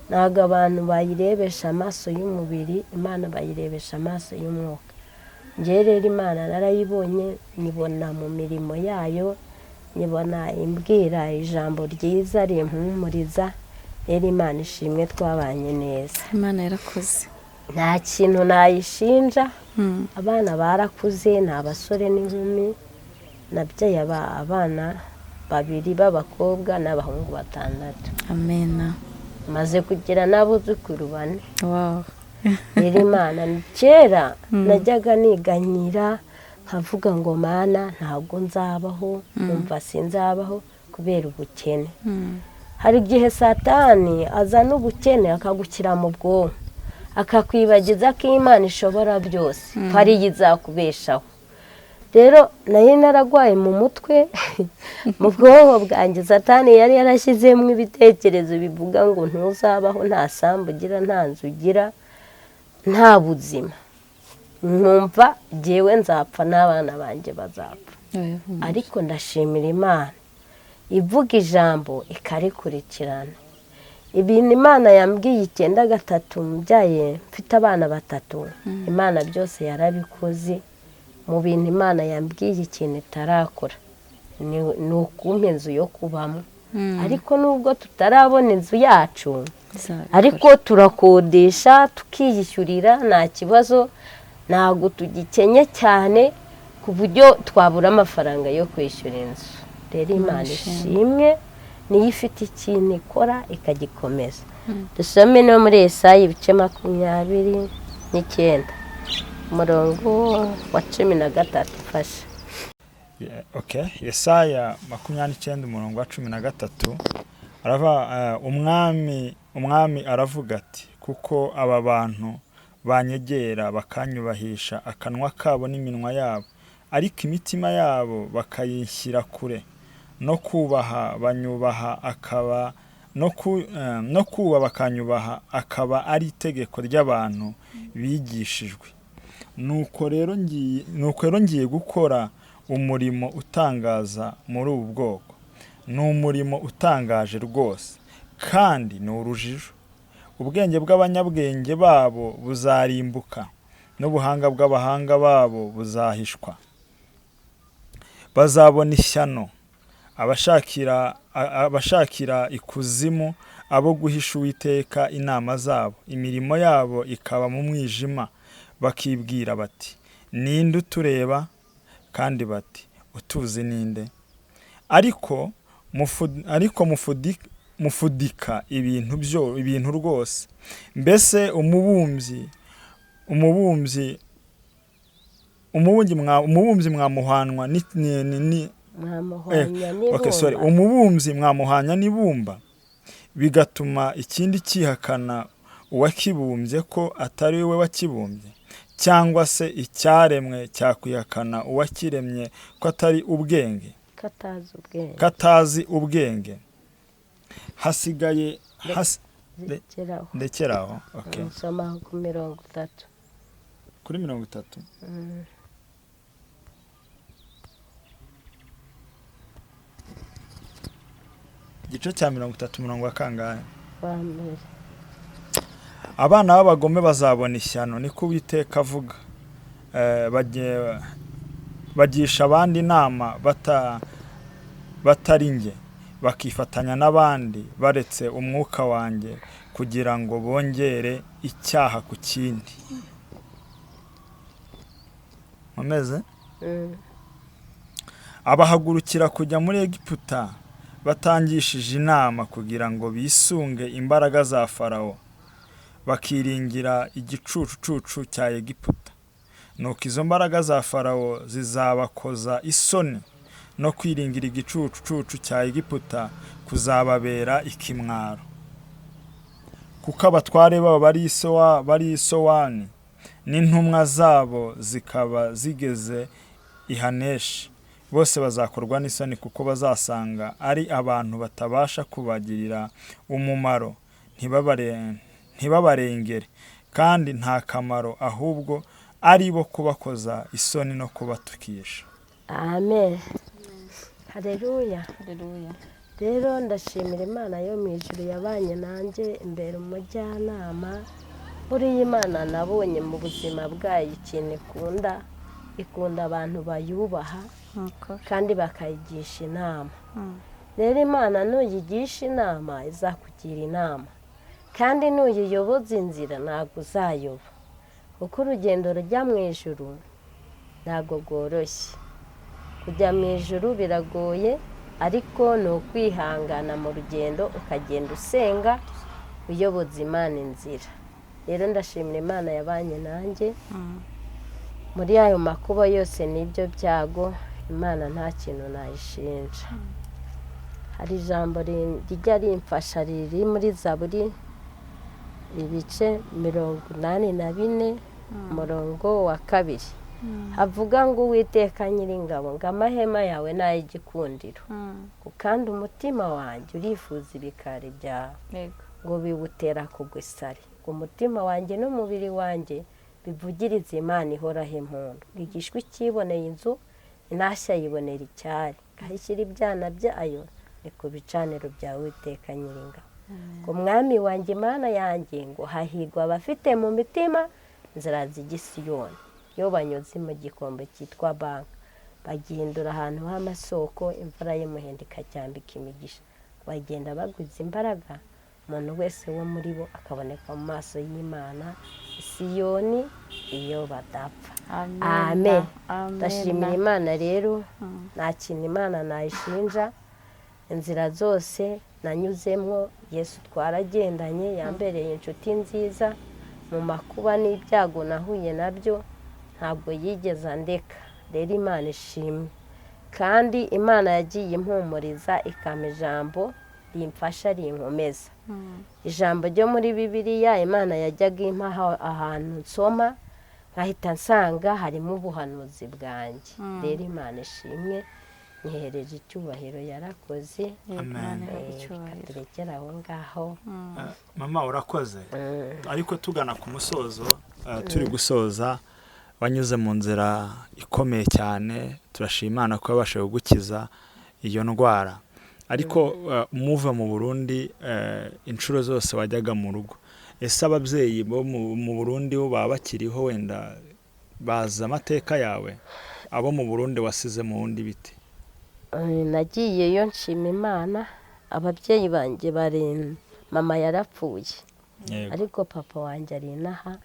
ntabwo abantu bayirebesha amaso y'umubiri, Imana bayirebesha amaso y'umwuka. Njye rero Imana narayibonye, nyibona mu mirimo yayo, nyibona imbwira ijambo ryiza rimpumuriza. Rero Imana ishimwe, twabanye neza. Imana yarakoze, nta kintu nayishinja. Abana barakuze, ni abasore n'inkumi. Nabyaye abana 2 b'abakobwa n'abahungu 6. Amena. Maze kugira n'abuzukuru 4. Wow. Rero Imana kera najyaga niganyira nkavuga ngo Mana ntabwo nzabaho, numva sinzabaho kubera ubukene. Hari igihe Satani azana ubukene akagukira mu bwonko, akakwibagiza ko Imana ishobora byose, ko ariyo izakubeshaho. Rero nari naragwaye mu mutwe, mu bwonko bwanjye Satani yari yarashyizemo ibitekerezo bivuga ngo ntuzabaho, nta sambu ugira, nta nzu ugira, nta buzima. Nkumva jyewe nzapfa n'abana banjye bazapfa. Ariko ndashimira Imana ivuga ijambo ikarikurikirana. Ibintu Imana yambwiye 93 mbyaye mfite abana 3, Imana byose yarabikoze. Mu bintu Imana yambwiye ikintu itarakora ni ukumpa inzu yo kubamo. Ariko nubwo tutarabona inzu yacu, ariko turakodesha tukiyishyurira, nta kibazo, ntabwo tugikenye cyane ku buryo twabura amafaranga yo kwishyura inzu. Rero Imana ishimwe niyo ifite ikintu ikora ikagikomeza. Dusome no muri Yesaya ibice 29 umurongo wa 13. Fasha. Okay, Yesaya 29 umurongo wa 13 arava, umwami aravuga ati kuko aba bantu banyegera bakanyubahisha akanwa kabo n'iminwa yabo, ariko imitima yabo bakayishyira kure, no kubaha banyubaha akaba no kuba bakanyubaha akaba ari itegeko ry'abantu bigishijwe. Nuko rero ngiye gukora umurimo utangaza muri ubu bwoko, ni umurimo utangaje rwose kandi ni urujijo. Ubwenge bw'abanyabwenge babo buzarimbuka, n'ubuhanga bw'abahanga babo buzahishwa. Bazabona ishyano abashakira ikuzimu abo guhisha Uwiteka inama zabo, imirimo yabo ikaba mu mwijima, bakibwira bati ninde utureba, kandi bati utuzi ninde. Ariko mufudika ibintu rwose. Mbese umubumbyi mwamuhanwa ni umubumbyi mwamuhanya n'ibumba, bigatuma ikindi cyihakana uwakibumbye ko atari we wakibumbye, cyangwa se icyaremwe cyakwihakana uwakiremye ko atari ubwenge, katazi ubwenge. Hasigaye ndekeraho. Okay, nsoma ku 30. Kuri 30. Igice cya 30 umurongo wa kangahe? Abana b'abagome bazabona ishyano, niko Uwiteka avuga. Bagisha abandi inama batari nge, bakifatanya n'abandi baretse umwuka wanjye kugira ngo bongere icyaha ku kindi. Mumeze? Abahagurukira kujya muri Egiputa batangishije inama kugira ngo bisunge imbaraga za Farawo, bakiringira igicucucucu cya Egiputa. Nuko izo mbaraga za Farawo zizabakoza isoni, no kwiringira igicucucucu cya Egiputa kuzababera ikimwaro. Kuko abatware babo bari Isowani, n'intumwa zabo zikaba zigeze i Haneshi, bose bazakorwa n'isoni kuko bazasanga ari abantu batabasha kubagirira umumaro, ntibabarengere kandi nta kamaro, ahubwo ari bo kubakoza isoni no kubatukisha. Amen. Haleluya. Haleluya. Rero ndashimira Imana yo mu ijuru yabanye nanjye imbere umujyanama. Buriya Imana nabonye mu buzima bwayo ikintu ikunda abantu bayubaha kandi bakayigisha inama. Rero Imana nuyigisha inama izakugira inama, kandi nuyiyoboza inzira ntabwo uzayoba, kuko urugendo rujya mu ijuru ntabwo rworoshye. Kujya mu ijuru biragoye, ariko ni ukwihangana mu rugendo ukagenda usenga uyoboza Imana inzira. Rero ndashimira Imana yabanye nanjye muri ayo makuba yose n'ibyo byago, Imana nta kintu nayishinja. Hari ijambo rijya rimfasha riri muri Zaburi ibice 84 umurongo wa 2, havuga ngo Uwiteka Nyiringabo ngo amahema yawe n'ay'igikundiro, kandi umutima wanjye urifuza ibikari byawe, ngo biwutera kugwa isari, ngo umutima wanjye n'umubiri wanjye Bivugirize Imana ihoraho impundu. Igishwi cyiboneye inzu, intashya yibonera icyari. Aho ishyira ibyana byayo ni ku bicaniro bya Uwiteka Nyiringabo. Ngo mwami wanjye, Imana yanjye, ngo hahigwa abafite mu mitima inzira zijya i Siyoni. Iyo banyuze mu gikombe cyitwa Banka, bagihindura ahantu h'amasoko, imvura y'umuhindo ikacyambika imigisha. Bagenda bagwiza imbaraga, umuntu wese wo muri bo akaboneka mu maso y'Imana Siyoni iyo badapfa. Amen. Ndashimira Imana rero, nta kintu Imana nayishinja. Inzira zose nanyuzemo, Yesu twaragendanye, yambereye inshuti nziza mu makuba n'ibyago nahuye nabyo, ntabwo yigeze andeka. Rero Imana ishimwe. Kandi Imana yagiye impumuriza, ikampa ijambo rimfasha, rinkomeza. Ijambo ryo muri Bibiliya Imana yajyaga impa ahantu nsoma nkahita nsanga harimo ubuhanuzi bwanjye. Rero Imana ishimwe, nyihereje icyubahiro, yarakoze. Amen. Reka turekere aho ngaho. Mama, urakoze. Ariko tugana ku musozo, turi gusoza, wanyuze mu nzira ikomeye cyane, turashima Imana ko yabashije kugukiza iyo ndwara. Ariko muva mu Burundi, inshuro zose wajyaga mu rugo, ese ababyeyi bo mu Burundi bo baba bakiriho, wenda bazi amateka yawe, abo mu Burundi wasize mu wundi biti? Nagiyeyo nshima Imana. Ababyeyi banjye bari, mama yarapfuye, ariko papa wanjye ari inaha.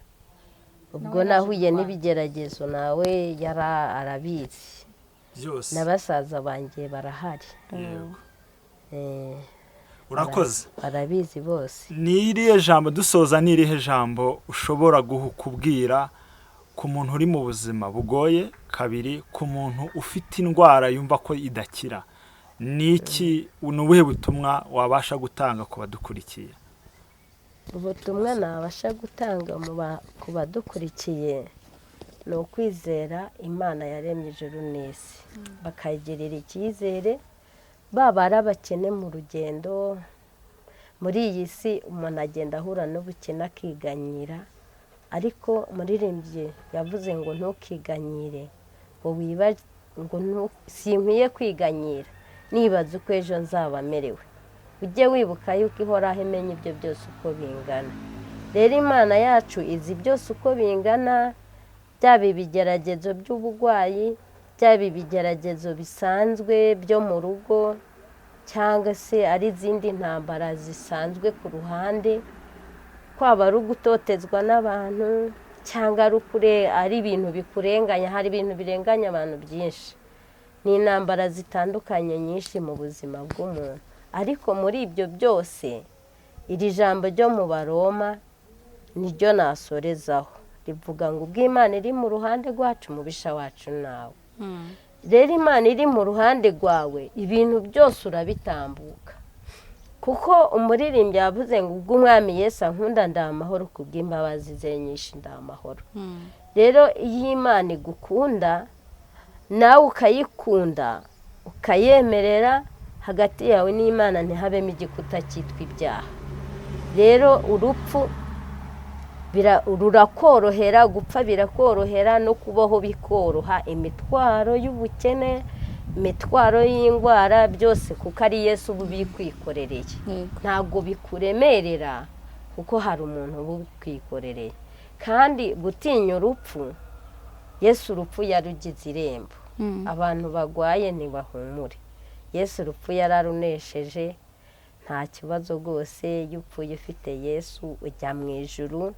Ubwo Nawe yaje mu nahuye Rwanda. n'ibigeragezo, nawe yari arabizi. Byose. Na basaza banjye barahari. Yego. Urakoze. Barabizi bose. Ni irihe jambo, dusoza, ni irihe jambo ushobora kubwira ku muntu uri mu buzima bugoye, kabiri ku muntu ufite indwara yumva ko idakira? Ni iki, ni ubuhe butumwa wabasha gutanga ku badukurikiye? Ubutumwa nabasha gutanga ku badukurikiye ni ukwizera Imana yaremye ijuru n'isi, bakayigirira icyizere, baba ari abakene mu rugendo muri iyi si. Umuntu agenda ahura n'ubukene akiganyira, ariko umuririmbyi yavuze ngo ntukiganyire, ngo wiba ngo sinkwiye kwiganyira nibaza uko ejo nzaba merewe. Ujye wibuka yuko ihoraho imenya ibyo byose uko bingana. Rero Imana yacu izi byose uko bingana, byaba ibigeragezo by'uburwayi, byaba ibigeragezo bisanzwe byo mu rugo, cyangwa se ari izindi ntambara zisanzwe ku ruhande, kwaba ari ugutotezwa n'abantu, cyangwa ari ari ibintu bikurenganya. Hari ibintu birenganya abantu byinshi, ni intambara zitandukanye nyinshi mu buzima bw'umuntu. Ariko muri ibyo byose, iri jambo ryo mu Baroma niryo nasorezaho, rivuga ngo ubwo Imana iri mu ruhande rwacu, umubisha wacu nawe. Rero Imana iri mu ruhande rwawe, ibintu byose urabitambuka, kuko umuririmbyi yavuze ngo ubwo umwami Yesu ankunda ndi amahoro, kubw'imbabazi ze nyinshi ndi amahoro. Rero iyo Imana igukunda nawe ukayikunda, ukayemerera, hagati yawe n'Imana ntihabemo igikuta cyitwa ibyaha. Rero urupfu rurakorohera, gupfa birakorohera, no kubaho bikoroha. Imitwaro y'ubukene, imitwaro y'indwara, byose kuko ari Yesu uba ubikwikorereye. Ntabwo bikuremerera, kuko hari umuntu uba ubikwikorereye. Kandi gutinya urupfu, Yesu urupfu yarugize irembo. Abantu bagwaye ntibahumure, Yesu urupfu yararunesheje, nta kibazo rwose. Iyo upfuye ufite Yesu ujya mu ijuru,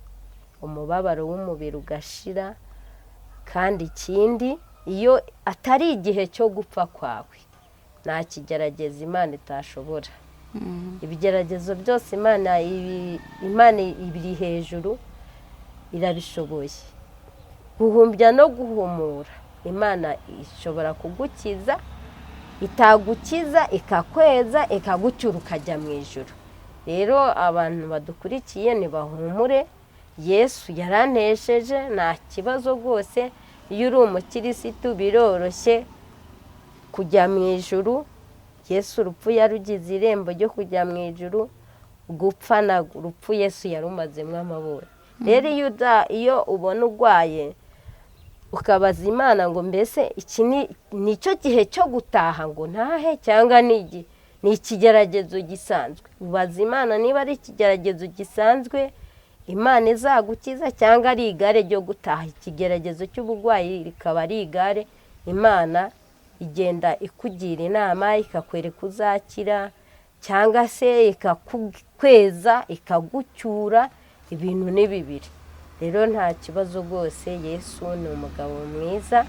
umubabaro w'umubiri ugashira. Kandi ikindi, iyo atari igihe cyo gupfa kwawe, nta kigerageza Imana itashobora. Ibigeragezo byose Imana ibiri hejuru, irabishoboye. Guhumbya no guhumura, Imana ishobora kugukiza, itagukiza ikakweza, ikagucyura ukajya mu ijuru. Rero abantu badukurikiye ntibahumure, Yesu yaranesheje, nta kibazo rwose. Iyo uri umukirisitu biroroshye kujya mu ijuru. Yesu urupfu yarugize irembo ryo kujya mu ijuru. Gupfa na urupfu Yesu yarumazemo amaboko. Rero iyo ubona urwaye ukabaza Imana ngo mbese iki ni cyo gihe cyo gutaha ngo ntahe, cyangwa ni ikigeragezo gisanzwe? Ubaza Imana niba ari ikigeragezo gisanzwe Imana izagukiza, cyangwa ari igare ryo gutaha. Ikigeragezo cy'uburwayi rikaba ari igare, Imana igenda ikugira inama ikakwereka uzakira, cyangwa se ikakweza ikagucyura. Ibintu ni bibiri. Rero nta kibazo rwose, Yesu ni umugabo mwiza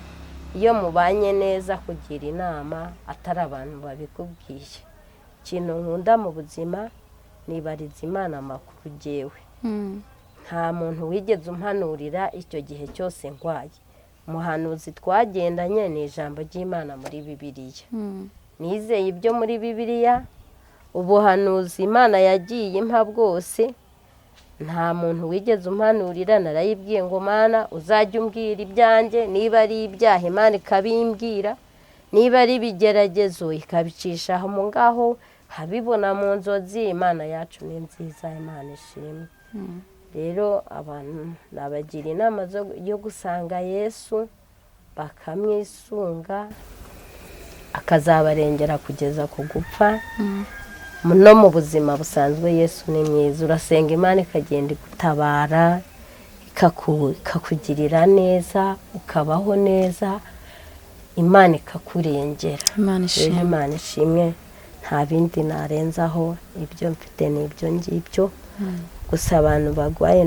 iyo mubanye neza kugira inama atari abantu babikubwiye. Ikintu nkunda mu buzima nibariza Imana amakuru jyewe. Nta muntu wigeze umpanurira icyo gihe cyose ndwaye. Umuhanuzi twagendanye ni ijambo ry'Imana muri Bibiliya. Nizeye ibyo muri Bibiliya, ubuhanuzi Imana yagiye impa bwose, nta muntu wigeze umpanurira. Narayibwiye ngo Mana uzajye umbwira ibyanjye, niba ari ibyaha Imana ikabimbwira, niba ari ibigeragezo ikabicisha aho ngaho nkabibona mu nzozi. Imana yacu ni nziza, Imana ishimwe. Rero abantu nabagira inama yo gusanga Yesu bakamwisunga, akazabarengera kugeza ku gupfa. No mu buzima busanzwe Yesu ni mwiza. Urasenga Imana ikagenda igutabara, ikakugirira neza, ukabaho neza, Imana ikakurengera. Imana ishimwe. Nta bindi narenzaho, ibyo mfite ni ibyo ngibyo. Gusa abantu barwaye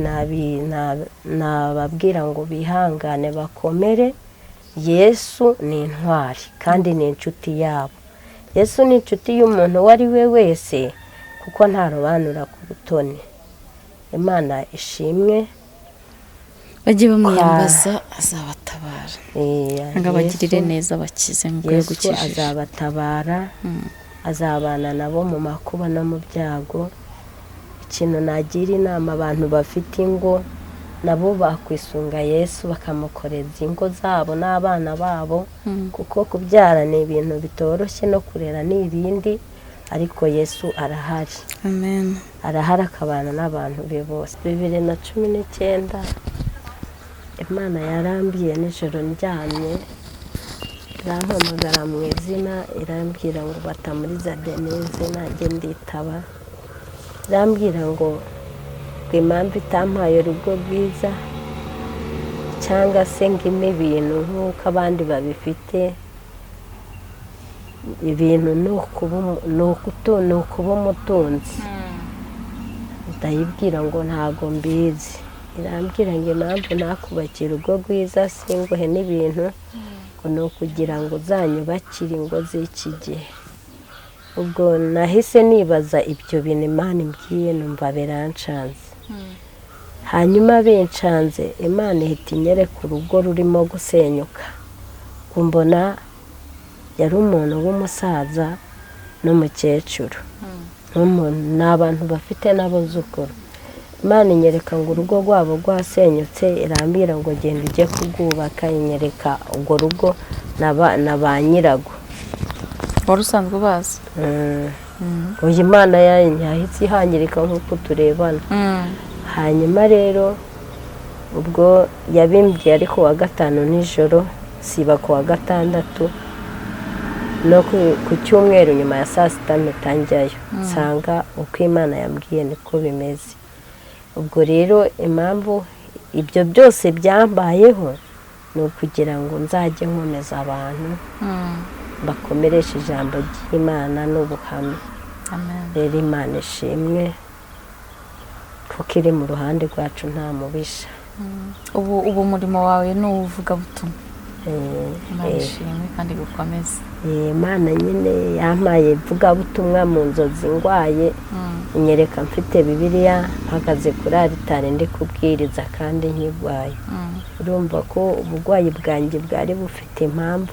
nababwira ngo bihangane bakomere. Yesu ni intwari kandi ni inshuti yabo. Yesu ni inshuti y'umuntu uwo ari we wese, kuko ntarobanura ku butoni. Imana ishimwe. Bajye bamwiyambaza azabatabara, ngo abagirire neza bakize. Yesu azabatabara, azabana nabo mu makuba no mu byago. Ikintu nagira inama abantu bafite ingo, nabo bakwisunga Yesu bakamukoreza ingo zabo n'abana babo, kuko kubyara ni ibintu bitoroshye no kurera ni ibindi, ariko Yesu arahari. Amen. Arahari akabana n'abantu be bose. 2019 Imana yarambiye nijoro ndyamye, irampamagara mu izina, irambwira ngo Batamuriza Denise, nanjye nditaba. Irambwira ngo impamvu itampaye urugo rwiza cyangwa se ngo ime ibintu nk'uko abandi babifite, ibintu ni ukuba umutunzi. Ndayibwira ngo ntago mbizi. Irambwira ngo impamvu nakubakira urugo rwiza singuhe n'ibintu, ngo ni ukugira ngo uzanyubakire ingo z'iki gihe. Ubwo nahise nibaza ibyo bintu Imana imbwiye, numva birancanze. Hanyuma bincanze, Imana ihita inyereka urugo rurimo gusenyuka. Mbona yari umuntu w'umusaza n'umukecuru, ni abantu bafite n'abuzukuru. Imana inyereka ngo urugo rwabo rwasenyutse, irambwira ngo genda ujye kurwubaka. Inyereka urwo rugo na ba nyirago. Wari usanzwe ubazi? Uyu Imana yahise ihangirika nk'uko turebana. Hanyuma rero ubwo yabimbwiye ari ku wa gatanu nijoro, siba ku wa gatandatu no ku cyumweru nyuma ya saa sita mpita njyayo, nsanga uko Imana yambwiye niko bimeze. Ubwo rero impamvu ibyo byose byambayeho ni ukugira ngo nzajye nkomeza abantu bakomeresha ijambo ry'Imana n'ubuhamya. Rero Imana ishimwe kuko iri mu ruhande rwacu, nta mubisha. Ubu umurimo wawe ni uw'uvugabutumwa. Imana ishimwe kandi gukomeze. Imana nyine yampaye ivugabutumwa mu nzozi ndwaye, inyereka mfite Bibiliya mpagaze kuri aritari ndi kubwiriza kandi nkirwaye. Urumva ko uburwayi bwanjye bwari bufite impamvu,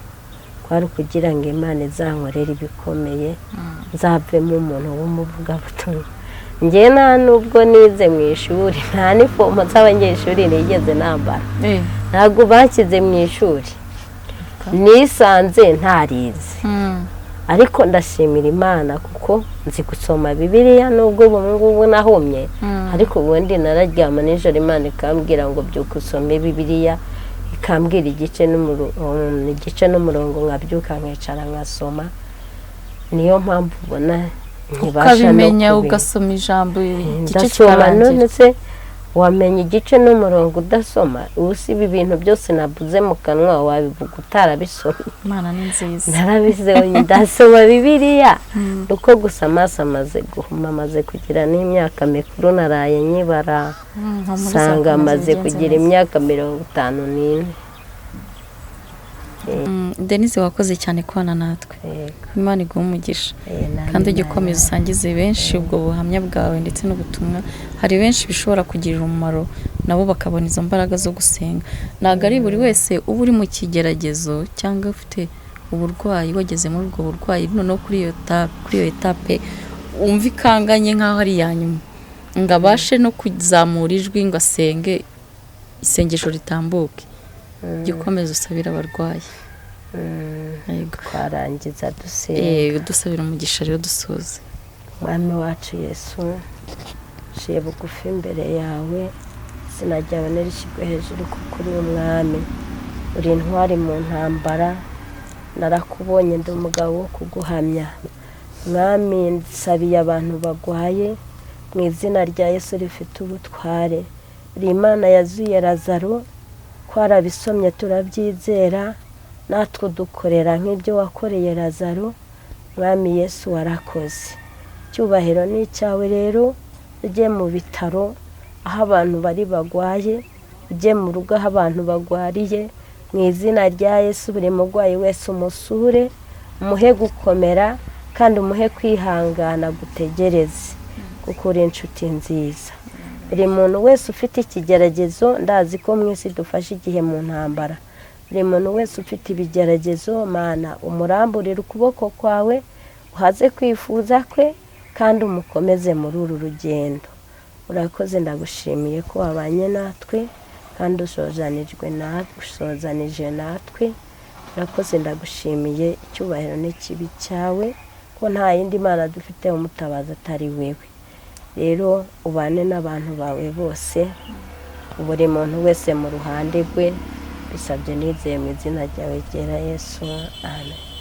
kwari ukugira ngo Imana izankorere ibikomeye, nzavemo umuntu w'umuvugabutumwa. Njye nta nubwo nize mu ishuri, nta n'ifomo z'abanyeshuri nigeze nambara, ntabwo bashyize mu ishuri, nisanze ntarize. Ariko ndashimira Imana kuko nzi gusoma Bibiliya, nubwo ubu ngubu nahumye, ariko ubundi nararyama nijoro Imana ikambwira ngo byuka usome Bibiliya, ikambwira igice n'umurongo, nkabyuka nkicara nkasoma. Niyo mpamvu ubona nkibasha no ukabimenya, ugasoma ijambo igice kikarangira. None se wamenya igice n'umurongo udasoma? Ubu si ibi bintu byose nabuze mu kanwa wabivuga utarabisomye? Imana ni nziza. Narabize, ndasoma Bibiliya, uko gusa amaso amaze guhuma, amaze kugira n'imyaka mikuru, naraye nyibara usanga amaze kugira imyaka 54. Denise, wakoze cyane kubana natwe, Imana iguhe umugisha, kandi ujye ukomeza usangize benshi ubwo buhamya bwawe ndetse n'ubutumwa. Hari benshi bishobora kugirira umumaro, nabo bakabona izo mbaraga zo gusenga. Ntabwo ari buri wese uba uri mu kigeragezo cyangwa ufite uburwayi, wageze muri ubwo burwayi noneho kuri iyo etape wumva ikanganye nk'aho ari iya nyuma, ngo abashe no kuzamura ijwi ngo asenge isengesho ritambuke. Jya ukomeza usabira abarwayi. Twarangiza dusenga, dusabira umugisha rero dusoze. Mwami wacu Yesu, nciye bugufi imbere yawe, izina ryawe nirishyirwe hejuru kuko uri umwami, uri intwari mu ntambara. Narakubonye, ndi umugabo wo kuguhamya. Mwami, nsabiye abantu bagwaye mu izina rya Yesu rifite ubutware. Uri Imana yazuye Lazaro, twarabisomye turabyizera, natwe dukorera nk'ibyo wakoreye Lazaro. Mwami Yesu, warakoze, icyubahiro ni icyawe. Rero ujye mu bitaro aho abantu bari bagwaye, ujye mu rugo aho abantu bagwariye, mu izina rya Yesu buri murwayi wese umusure, umuhe gukomera kandi umuhe kwihangana, gutegereze kuko uri inshuti nziza. Buri muntu wese ufite ikigeragezo, ndazi ko mu isi dufashe igihe mu ntambara, buri muntu wese ufite ibigeragezo, Mana umuramburire ukuboko kwawe, uhaze kwifuza kwe kandi umukomeze muri uru rugendo. Urakoze, ndagushimiye ko wabanye natwe kandi usozanije natwe. Urakoze, ndagushimiye, icyubahiro n'ikibi cyawe, ko nta yindi Mana dufite umutabazi atari wewe. Rero ubane n'abantu bawe bose, buri muntu wese mu ruhande rwe, bisabye nizeye mu izina ryawe ryera Yesu, amen.